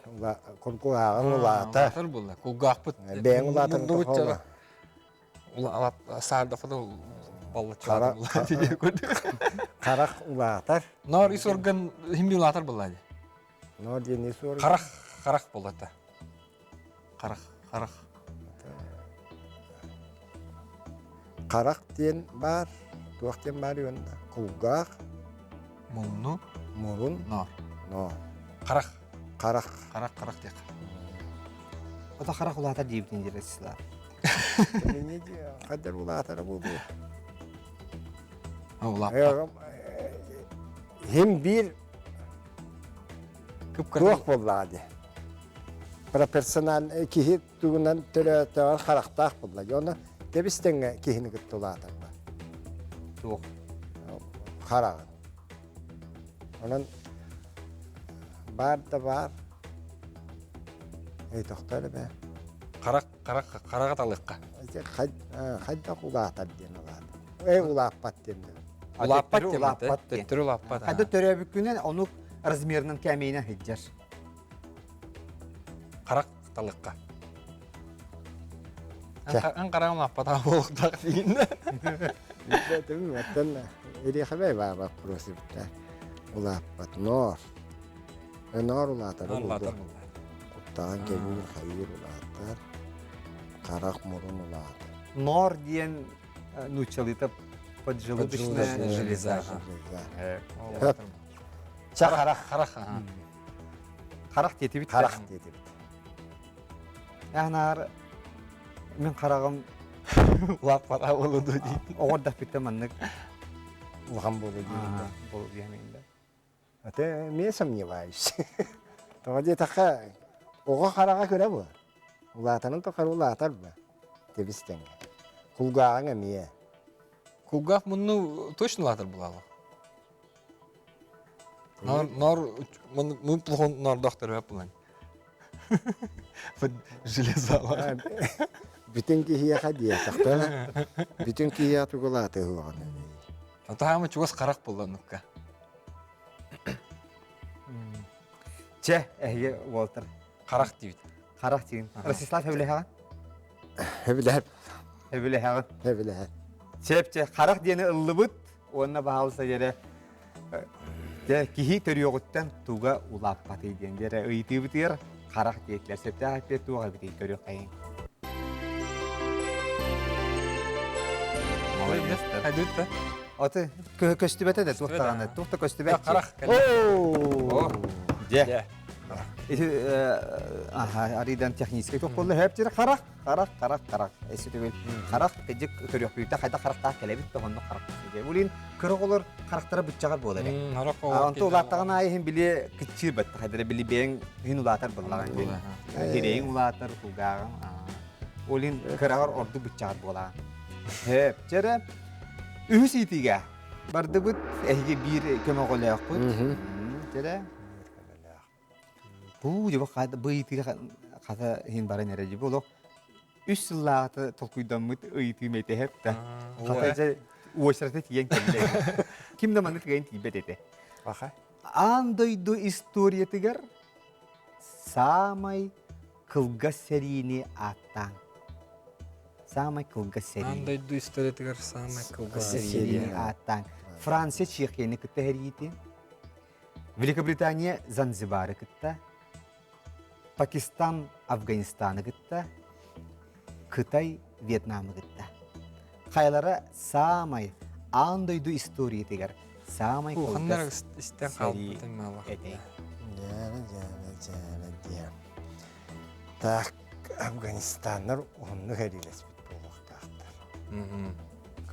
Кулгааҕын улаатар. Улаатар буолла. Кулгаахпыт. Бэйэҥ улаатан Саардафада Харах улаатар. Ноор ис орган химби улаатар буолла. Ноор диэн суор. Харах, харах буолата. Харах, харах. Харах диэн баар, туох диэн баар уонна кулгаах. Мунну. Мурун. Ноор. Ноор. Харах. Харах. Харах, харах диэх. Ото харах улаатар диэбитин диир Ростислав. Мини хаддар улаатара буолуо. Улааппат. Хим биир туох буоллаҕа дии. Пропорциональный киһи тугунан төрөөтөҕөр харахтаах буолла. Оны тэбис тэҥҥэ киһини кытта улаатарба. Туох? Хараҕын. Онон баар да баар. Эй, тохтоо эрэ бээ. Харах, харах, хараҕа талыахха. Хайдах улаатар диэн улаатар. Эй, улааппат диэн. Улааппат диэн. Улааппат диэн. Төттөрү улааппат. Хайда төрөөбүккүнэн ону размерынан кээмэйинэн сылдьар. Харах талыкка. Ан хараҕын улааппатаҕа буолуохтаах диин. Оттон ириэхэбэй баа вопрос эбитэ. Улааппат. Ноор. Ноор улаатар. Улаатар. Куттаҕан кэбиир хайыыр улаатар. Харах мурун улаатар. Ноор диэн нууччалыыта поджелудочная железа. Ча харах. Харах. Харах диэтибит. Харах диэтибит. Анаар мин хараҕым улааппата буолуо дии. Оҕордахпыта маннык улахан буолуо диэн. Буолуо диэн. Аты эмиэ сомневаюсь. Тоҕо диэтэххэ, оҕо хараҕа кыра буо. Улаатарын тухары улаатар ба. Тэбис тэҥҥэ. Кулгааҕыҥ эмиэ. Кулгаах мунну точно улаатар булаалы. Нор, нор, мы плохо нордохтор булан. Железала. Бүтүн киһиэхэ диэтэхтэ. Бүтүн киһиэхэ тугулааты уоҕун. Таһаамы чугас харах булланнукка. Чэ, эһиги Уолтер. Харах диибит. Харах диин. Ростислав сөбүлэһэҕин? Сөбүлэһэр. Сөбүлэһэҕин. Сөбүлэһэр. Чэп, чэ, харах диэни ыллыбыт уонна баһаалыста дьэрэ дьэ киһи төрүөҕүттэн туга улааппатый диэн дьэрэ ыйытыыбытыгар харах диэтилэр. Сөптөөх эппиэт туох эбитий көрүөххэйиҥ. Молодецтар. Хайдыт Аты көстүбэтэ да туох даҕаны туох да көстүбэт. Харах. Оо! Дьэ. Ити аха арыйдан техническэй туох буолла хөп дьире харах харах харах харах эссе түгел харах кыдьык көрүөхпүтэ хайдах харахтаах кэлэбит да оннук харах Улин кыра оҕолор харахтара быччаҕар буолар Онто улааттаҕын аайы иһин били кыччыыр баттах хайдара били бэйэҥ иһин улаатар буоллаҕын Тирэйиҥ улаатар кулгааҕын Олин кыраҕар ордук быччаҕар буолаҕын Хөп дьэрэ үһүс иитиигэ бардыбыт эһиги биир көмөҕөлөөхпүт дьэрэ Бу дьэ бу ыйытыыга хата иһин баран эрэ дьэ олох үс сыллааҕыта толкуйдаммыт ыйытыым этэһэп да хата дьэ уочарата тиийэн кэллэ ким да маннык тиийэн тиийбэт этэ Аха. Аан дойду историятыгар саамай кылгас сэриини ааттаан. Саамай кылгас сэрии. Аан дойду историятыгар саамай кылгас сэриини ааттаан. Франция Чехияны кытта сэриитин, Великобритания Занзибары кытта, Пакистан Афганистаны кытта, Кытай Вьетнамы кытта. Хайалара саамай аан дойду историятыгар саамай кылгас истэн сэрии этэй. Дьээбэ, дьээбэ, дьээбэ, диэн. Так, Афганистаннар уһуннук эриилэспит буолуохтаахтар.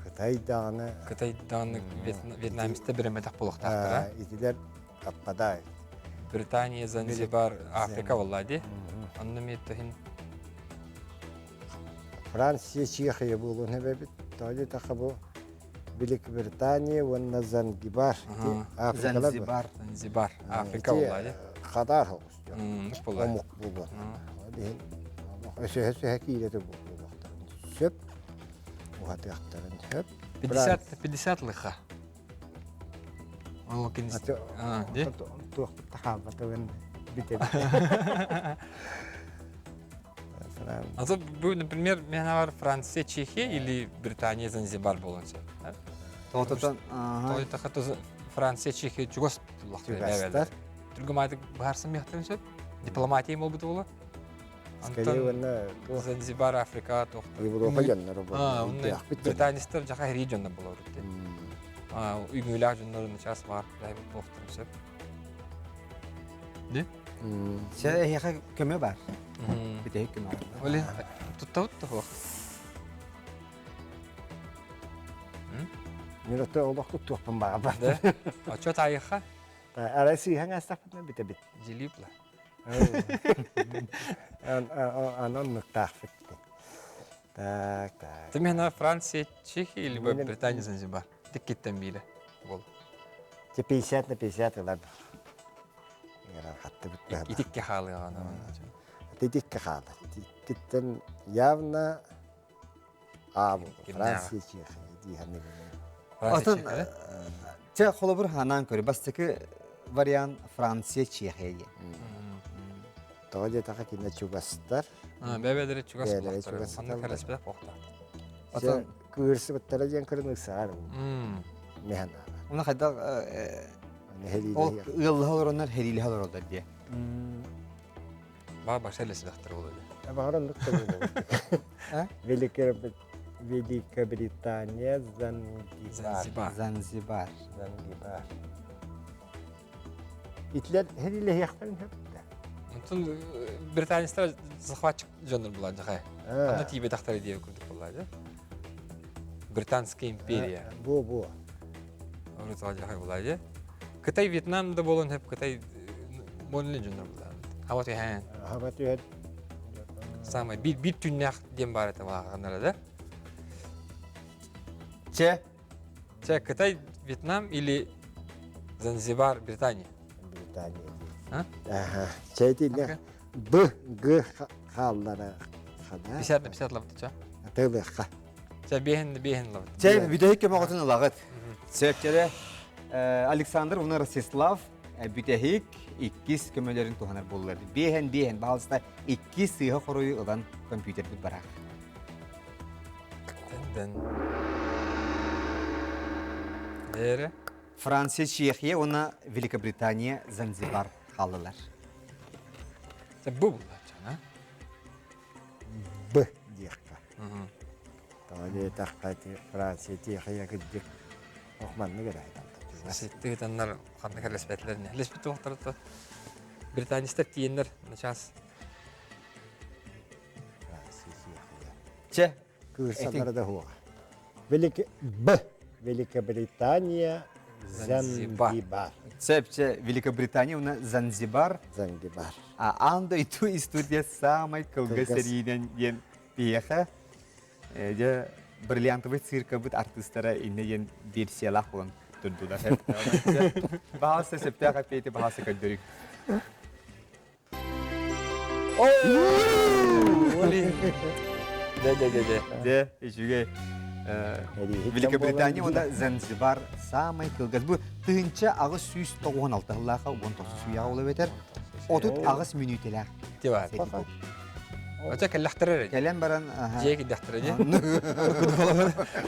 Кытай даҕаны Кытай даҕаны вьетнамецтэр беремэтэх буолуохтаахтара. Итилэр Каппадай. Британия, Занзибар, Африка буолла дии. Онно эмиэ төһүн Франция, Чехия буолуон эбэбит. Тоҕо диэтэххэ бу Великобритания уонна Зангибар. Африкалар Занзибар. Занзибар, Африка буолла дии. Хадар соҕус дьон. Омук буолуон. Ол иһин өсөһө-сөһө киирэ буолуохтарын сөп. Уһатыахтарын сөп. 50 50 лыха. Ол кинис Туох тахаабатыбын бүтэбит. А то, например, мен бар Франция, Чехия или Британия, Занзибар болон сөп. Тоототон Той тахата Франция, Чехия чугас Чугастар. Түргэмаатык быһаарсан миэхтэрин сөп. Дипломатия буолбут буолуо. Скорее уонна туох Занзибар, Африка туох. Европа дьонноро буолла. Британецтар жаха хэрии дьоннор буолар Үҥүүлээх дьоннорун час баар буолуохтарын сөп. Ди? Сэ эһиэхэ көмө бар. Бүтэһик көмө бар. Оле туттабыт да суох. Мен ото олох туттуохпун баҕарбат. Да? Оччо таайыхха? Арай сыыһаҥ астахпытына бүтэбит. Джилипла. Анан нуктаахпыт. Так, так. Ты меня Франция, Чехия либо Британия Занзибар. Тиккиттен бииле бол. Те 50 на 50 ылар. Хатты бүттэ. Итикке хаалыаҕа. Итикке хаалар. Итиккиттен явно А Франция, Чехия дии Атын чэ холобур ханаан көрө бастакы вариант Франция, Чехия диэн. Тоҕо диэтэххэ кинилэр чугастар. Бэбэлэри чугас буолуохтар. Манна кэлэспэтэх буолуохтаах. Атын кыырсыбыттара диэн кырын ыксаар. Механ. Уна хайдах ол ыаллаһа олороннор хэриилэһэ олороллор диэ. Баа баша элэсилэхтэр буолуо. Баҕар оннук да буолуо. Великобритания, Занзибар. Занзибар. Занзибар. Итлер хэриилэһиэхтэрин сөптө. Онтон британецтар захватчик дьоннор булаа дьахай. Аны тиийбэтэхтэрэ диэбит курдук буоллаа дьэ. Британская империя. Бу бу. Урут дьахай булаа дьэ. Кытай Вьетнам да буолан хөп Кытай буолан дьоннор булаа. Хаба түһэн. Хаба түһэн. Самый бир бир түннээх диэн баар этэ бааҕанара да. Че? Че, Кытай, Вьетнам или Занзибар, Британия? Британия. А? Ага. Чэйтинне Б, Г хааллара хана. 50 на 50 лабыт ча. Атылыхха. Чэ, биэһин биэһин лабыт. Чэ, бүтэһик көмөҕүтүн ылаҕыт. Сөпчэрэ Александр уонна Ростислав бүтэһик иккис көмөлөрүн туһанар буоллар. Биэһэн биэһэн баһалыста икки сыыһа хоруйу ылан компьютербит бараах. Дэн. Дээрэ. Франция, Чехия уонна Великобритания Занзибар хааллылар. Бу буллаччана. Б диэххэ. Тоҕо диэтэххэ Франция, Чехия кырдьык охманнык эрэ Ситтыытаннар ханна кэлэспэтилэр не. Леспит туохтарыта британецтар тиийэннэр начаас. Франция, Чехия. Че, Кыырсаллара да суоҕа. Велик Б. Великобритания, Занзибар. Цепче Великобритания уна Занзибар. Занзибар. А аан дойду история самай кылгас сэриинэн диэн биһиэхэ дьэ бриллиантовый циркабыт артыыстара иннэ диэн версиялаах буолан турдулар. Баһаалыста сөптөөх эппиэти баһаалыста көрдөрүҥ. Дэ, дэ, дэ, дэ. Дэ, үчүгэй. Великобритания уонна Занзибар саамай кылгас. Бу 1896 сыллаахха 19 үйэҕэ ол эбэтэр 38 мүнүүтэлээх. Тибаар. Оча кэллэхтэрэ Кэлэн баран дьиэ киддэхтэрэ дии.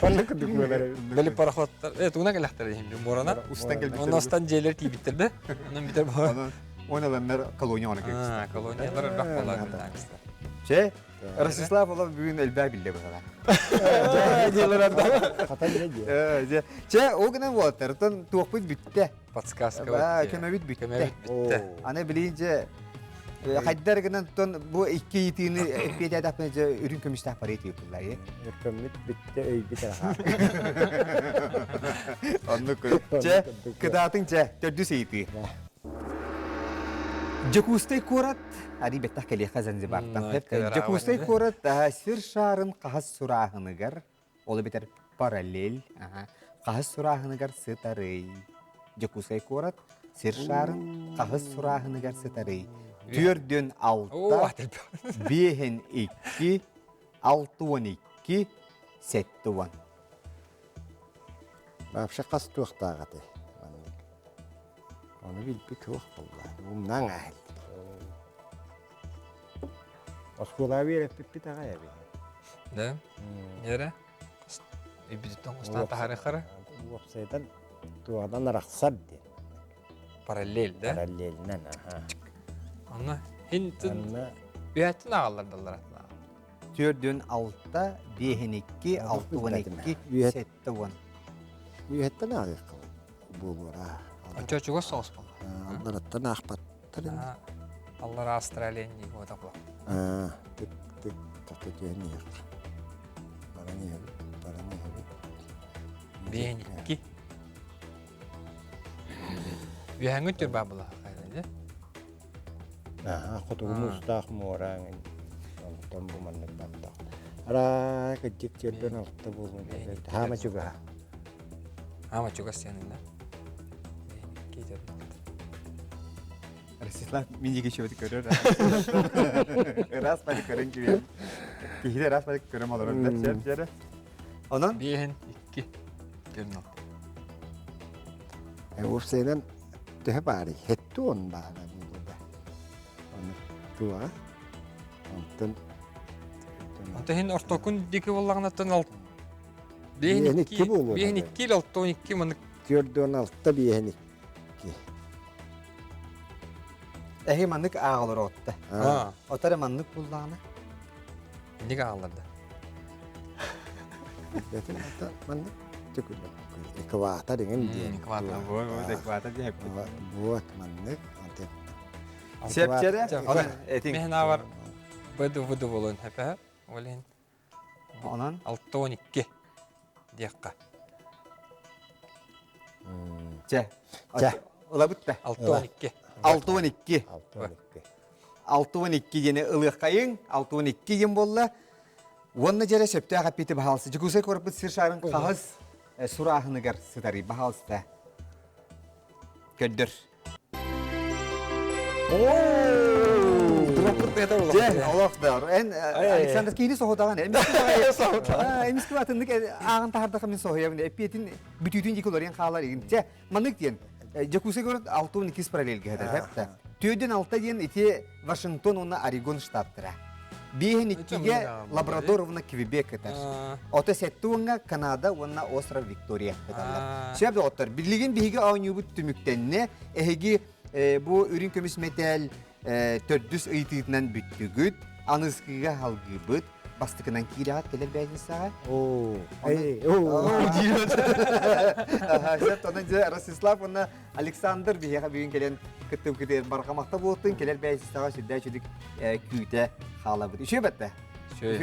Онно курдук буолар. Били пароходтар, э тугунан кэллэхтэрэ иһин муоранан. Устан кэлбиттэр. Онно устан дьиэлэр тиийбиттэр да. Онон бүтэр Онон Он ыланнар колония оно кэлбиттэр. Колониялар элбэх буолар британецтар. Че, Ростислав ола бүгүн элбэх биллэ быһала. Хатан не диэ. Че, ол гынан буолаттар. Оттон туохпут бүттэ. Подсказка Көмөбүт бүттэ. Көмөбүт бүттэ. Аны билигин же хайдар гынан тон бу икки ыйытыыны эппиэтээтэхпинэ же үрүҥ көмүстээх пари тиийбиллар. Өркөммүт бүттэ өйбүт аха. Оннук. Че, кытаатыҥ че, төрдүс ыйытыы. Дьокуускай куорат, арый бэттэх кэлиэхэ Занзибартан. Дьокуускай куорат сир шаарын хаһыс сурааһыныгар, ол эбэтэр параллель, хаһыс сурааһыныгар сытарый. Дьокуускай куорат сир шаарын хаһыс сурааһыныгар сытарый. Түөрдүн алта, биэһин икки, 62, 70. Вообще хас туохтаах этэй? Ону билбит суох буолла. Умнаҥ аһыл. Оскуолаҕа үөрэппиппит аҕай эбит. Да? Нерэ? Ибититтэн кустаан таһаарыаххара? Уопсайдан туоҕадан арахсар диэн. Параллель, да? Параллельнан, аха. Онно хин Анна үһәттин ааҕаллар даллар атына. Төрдүн алта, биэһин икки, 612, 70. Үөһэттэн ааҕыахха буолуора. Очо чугас соҕус буолла. Аллараттан аахпаттар ини. Аллара Австралия инник буота була. Тык тык тата түһэн иһиэххэ. Баран иһэбит, баран иһэбит. Биэһин икки. Үөһэҥҥи түр баа була. Аха, хотугу муустаах муора онтон бу маннык баттах. Араа, кырдьык түөрдэн алта буолуон Хаама чугаһа. Хаама чугас сиэнинэ. Ростислав Минигичевич көрөр. Ыраас бали көрөн кириэн. Киһи ыраас бали көрөм олорор да сөп дьэрэ. Онон Биэһин икки көрүн алта. Уопсайынан төһө баарый? Хетти он баара буолуо да. Ону туоҕа. Онтон Онтон иһин ортокун диэки буоллаҕынаттан ал биэһин икки буолуо. Биэһин икки или 62 маннык. 46 биэһин икки. Эһи маннык ааҕалар отта. Отары маннык буллаҕына. Инник ааҕаллар да. Билбэтим ата маннык түкүлүк. Экватор иҥин диэн. Экватор. Вот экватор диэн. Вот маннык. Сепчере. Этиң. Мehen авар быды выды болон хэпэ. Олин. Онон 6-12 диэххэ. Чэ. Чэ. Ылабыт да. 6-12. 6-12. 6-12. 6-12 диэни ылыаххайыҥ. 6-12 диэн буолла. Уонна дьэрэ сөптөөх эппити баһаалсы. Дьокуускай куораппыт сир шарын хаһыс сурааһыныгар сытарый баһаалыста. Көрдөр. Дьэ, олох да. Эн Александр киһини соһутаҕын. Эмискэ атыннык ааҕан таһардахха мин соһуйабын. Эппиэтин бүтүүтүн дики уларыйан хаалар игин. Чэ, маннык диэн. Дьокуускай город 6-12 параллельге хэтэр. Түөдүн алта диэн ити Вашингтон уонна Орегон штаттара. Биэһин иккигэ Лабрадор уонна Квебек ытар. Ото сэттэ уоҥҥа Канада уонна остров Виктория ыталлар. Сөп доҕоттор, билигин биһиги оонньуубут түмүктэннэ. Эһиги бу үрүҥ көмүс мэтээл төрдүс ыйытыытынан бүттүгүт. Аныскыга халгыыбыт. Бастакынан киирэҕит кэлэр бээтинсэҕэ. Оо. Сөп, онон дьэ Ростислав уонна Александр биһиэхэ бүгүн кэлэн кыттыбыкытыгар барҕамахта буолтун кэлэр бэйсистэҕэ сүрдээх үчүгдүк күүтэ хаалабыт. Үчүгэй бэтте.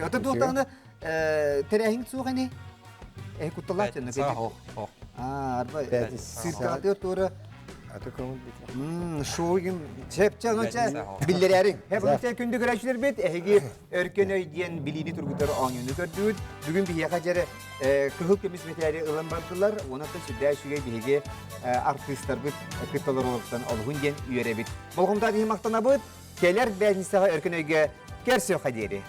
Ото туохтаҕына тэрээһин суох ини. Эһи кутталаах дьонно Суох, суох. Аа, арба сыыркаҕытыгар туора Аты көҥүл бит. Шоугин чэпчэ онча биллэрээриҥ. Хэ бу күндү көрөөччүлэрбит эһиги Өркөн өй диэн билиини тургутар оонньууну көрдүгүт. Бүгүн биһиэхэ дьэрэ кыһыл көмүс мэтээли ылан бардылар. Уонна сүрдээх үчүгэй биһиги артыыстарбыт кытталар олоруттан олуһун диэн үөрэбит. Болҕомтоох иһин махтанабыт. Кэлэр бээтинсэҕэ Өркөн өйгө көрсүөххэ диэри.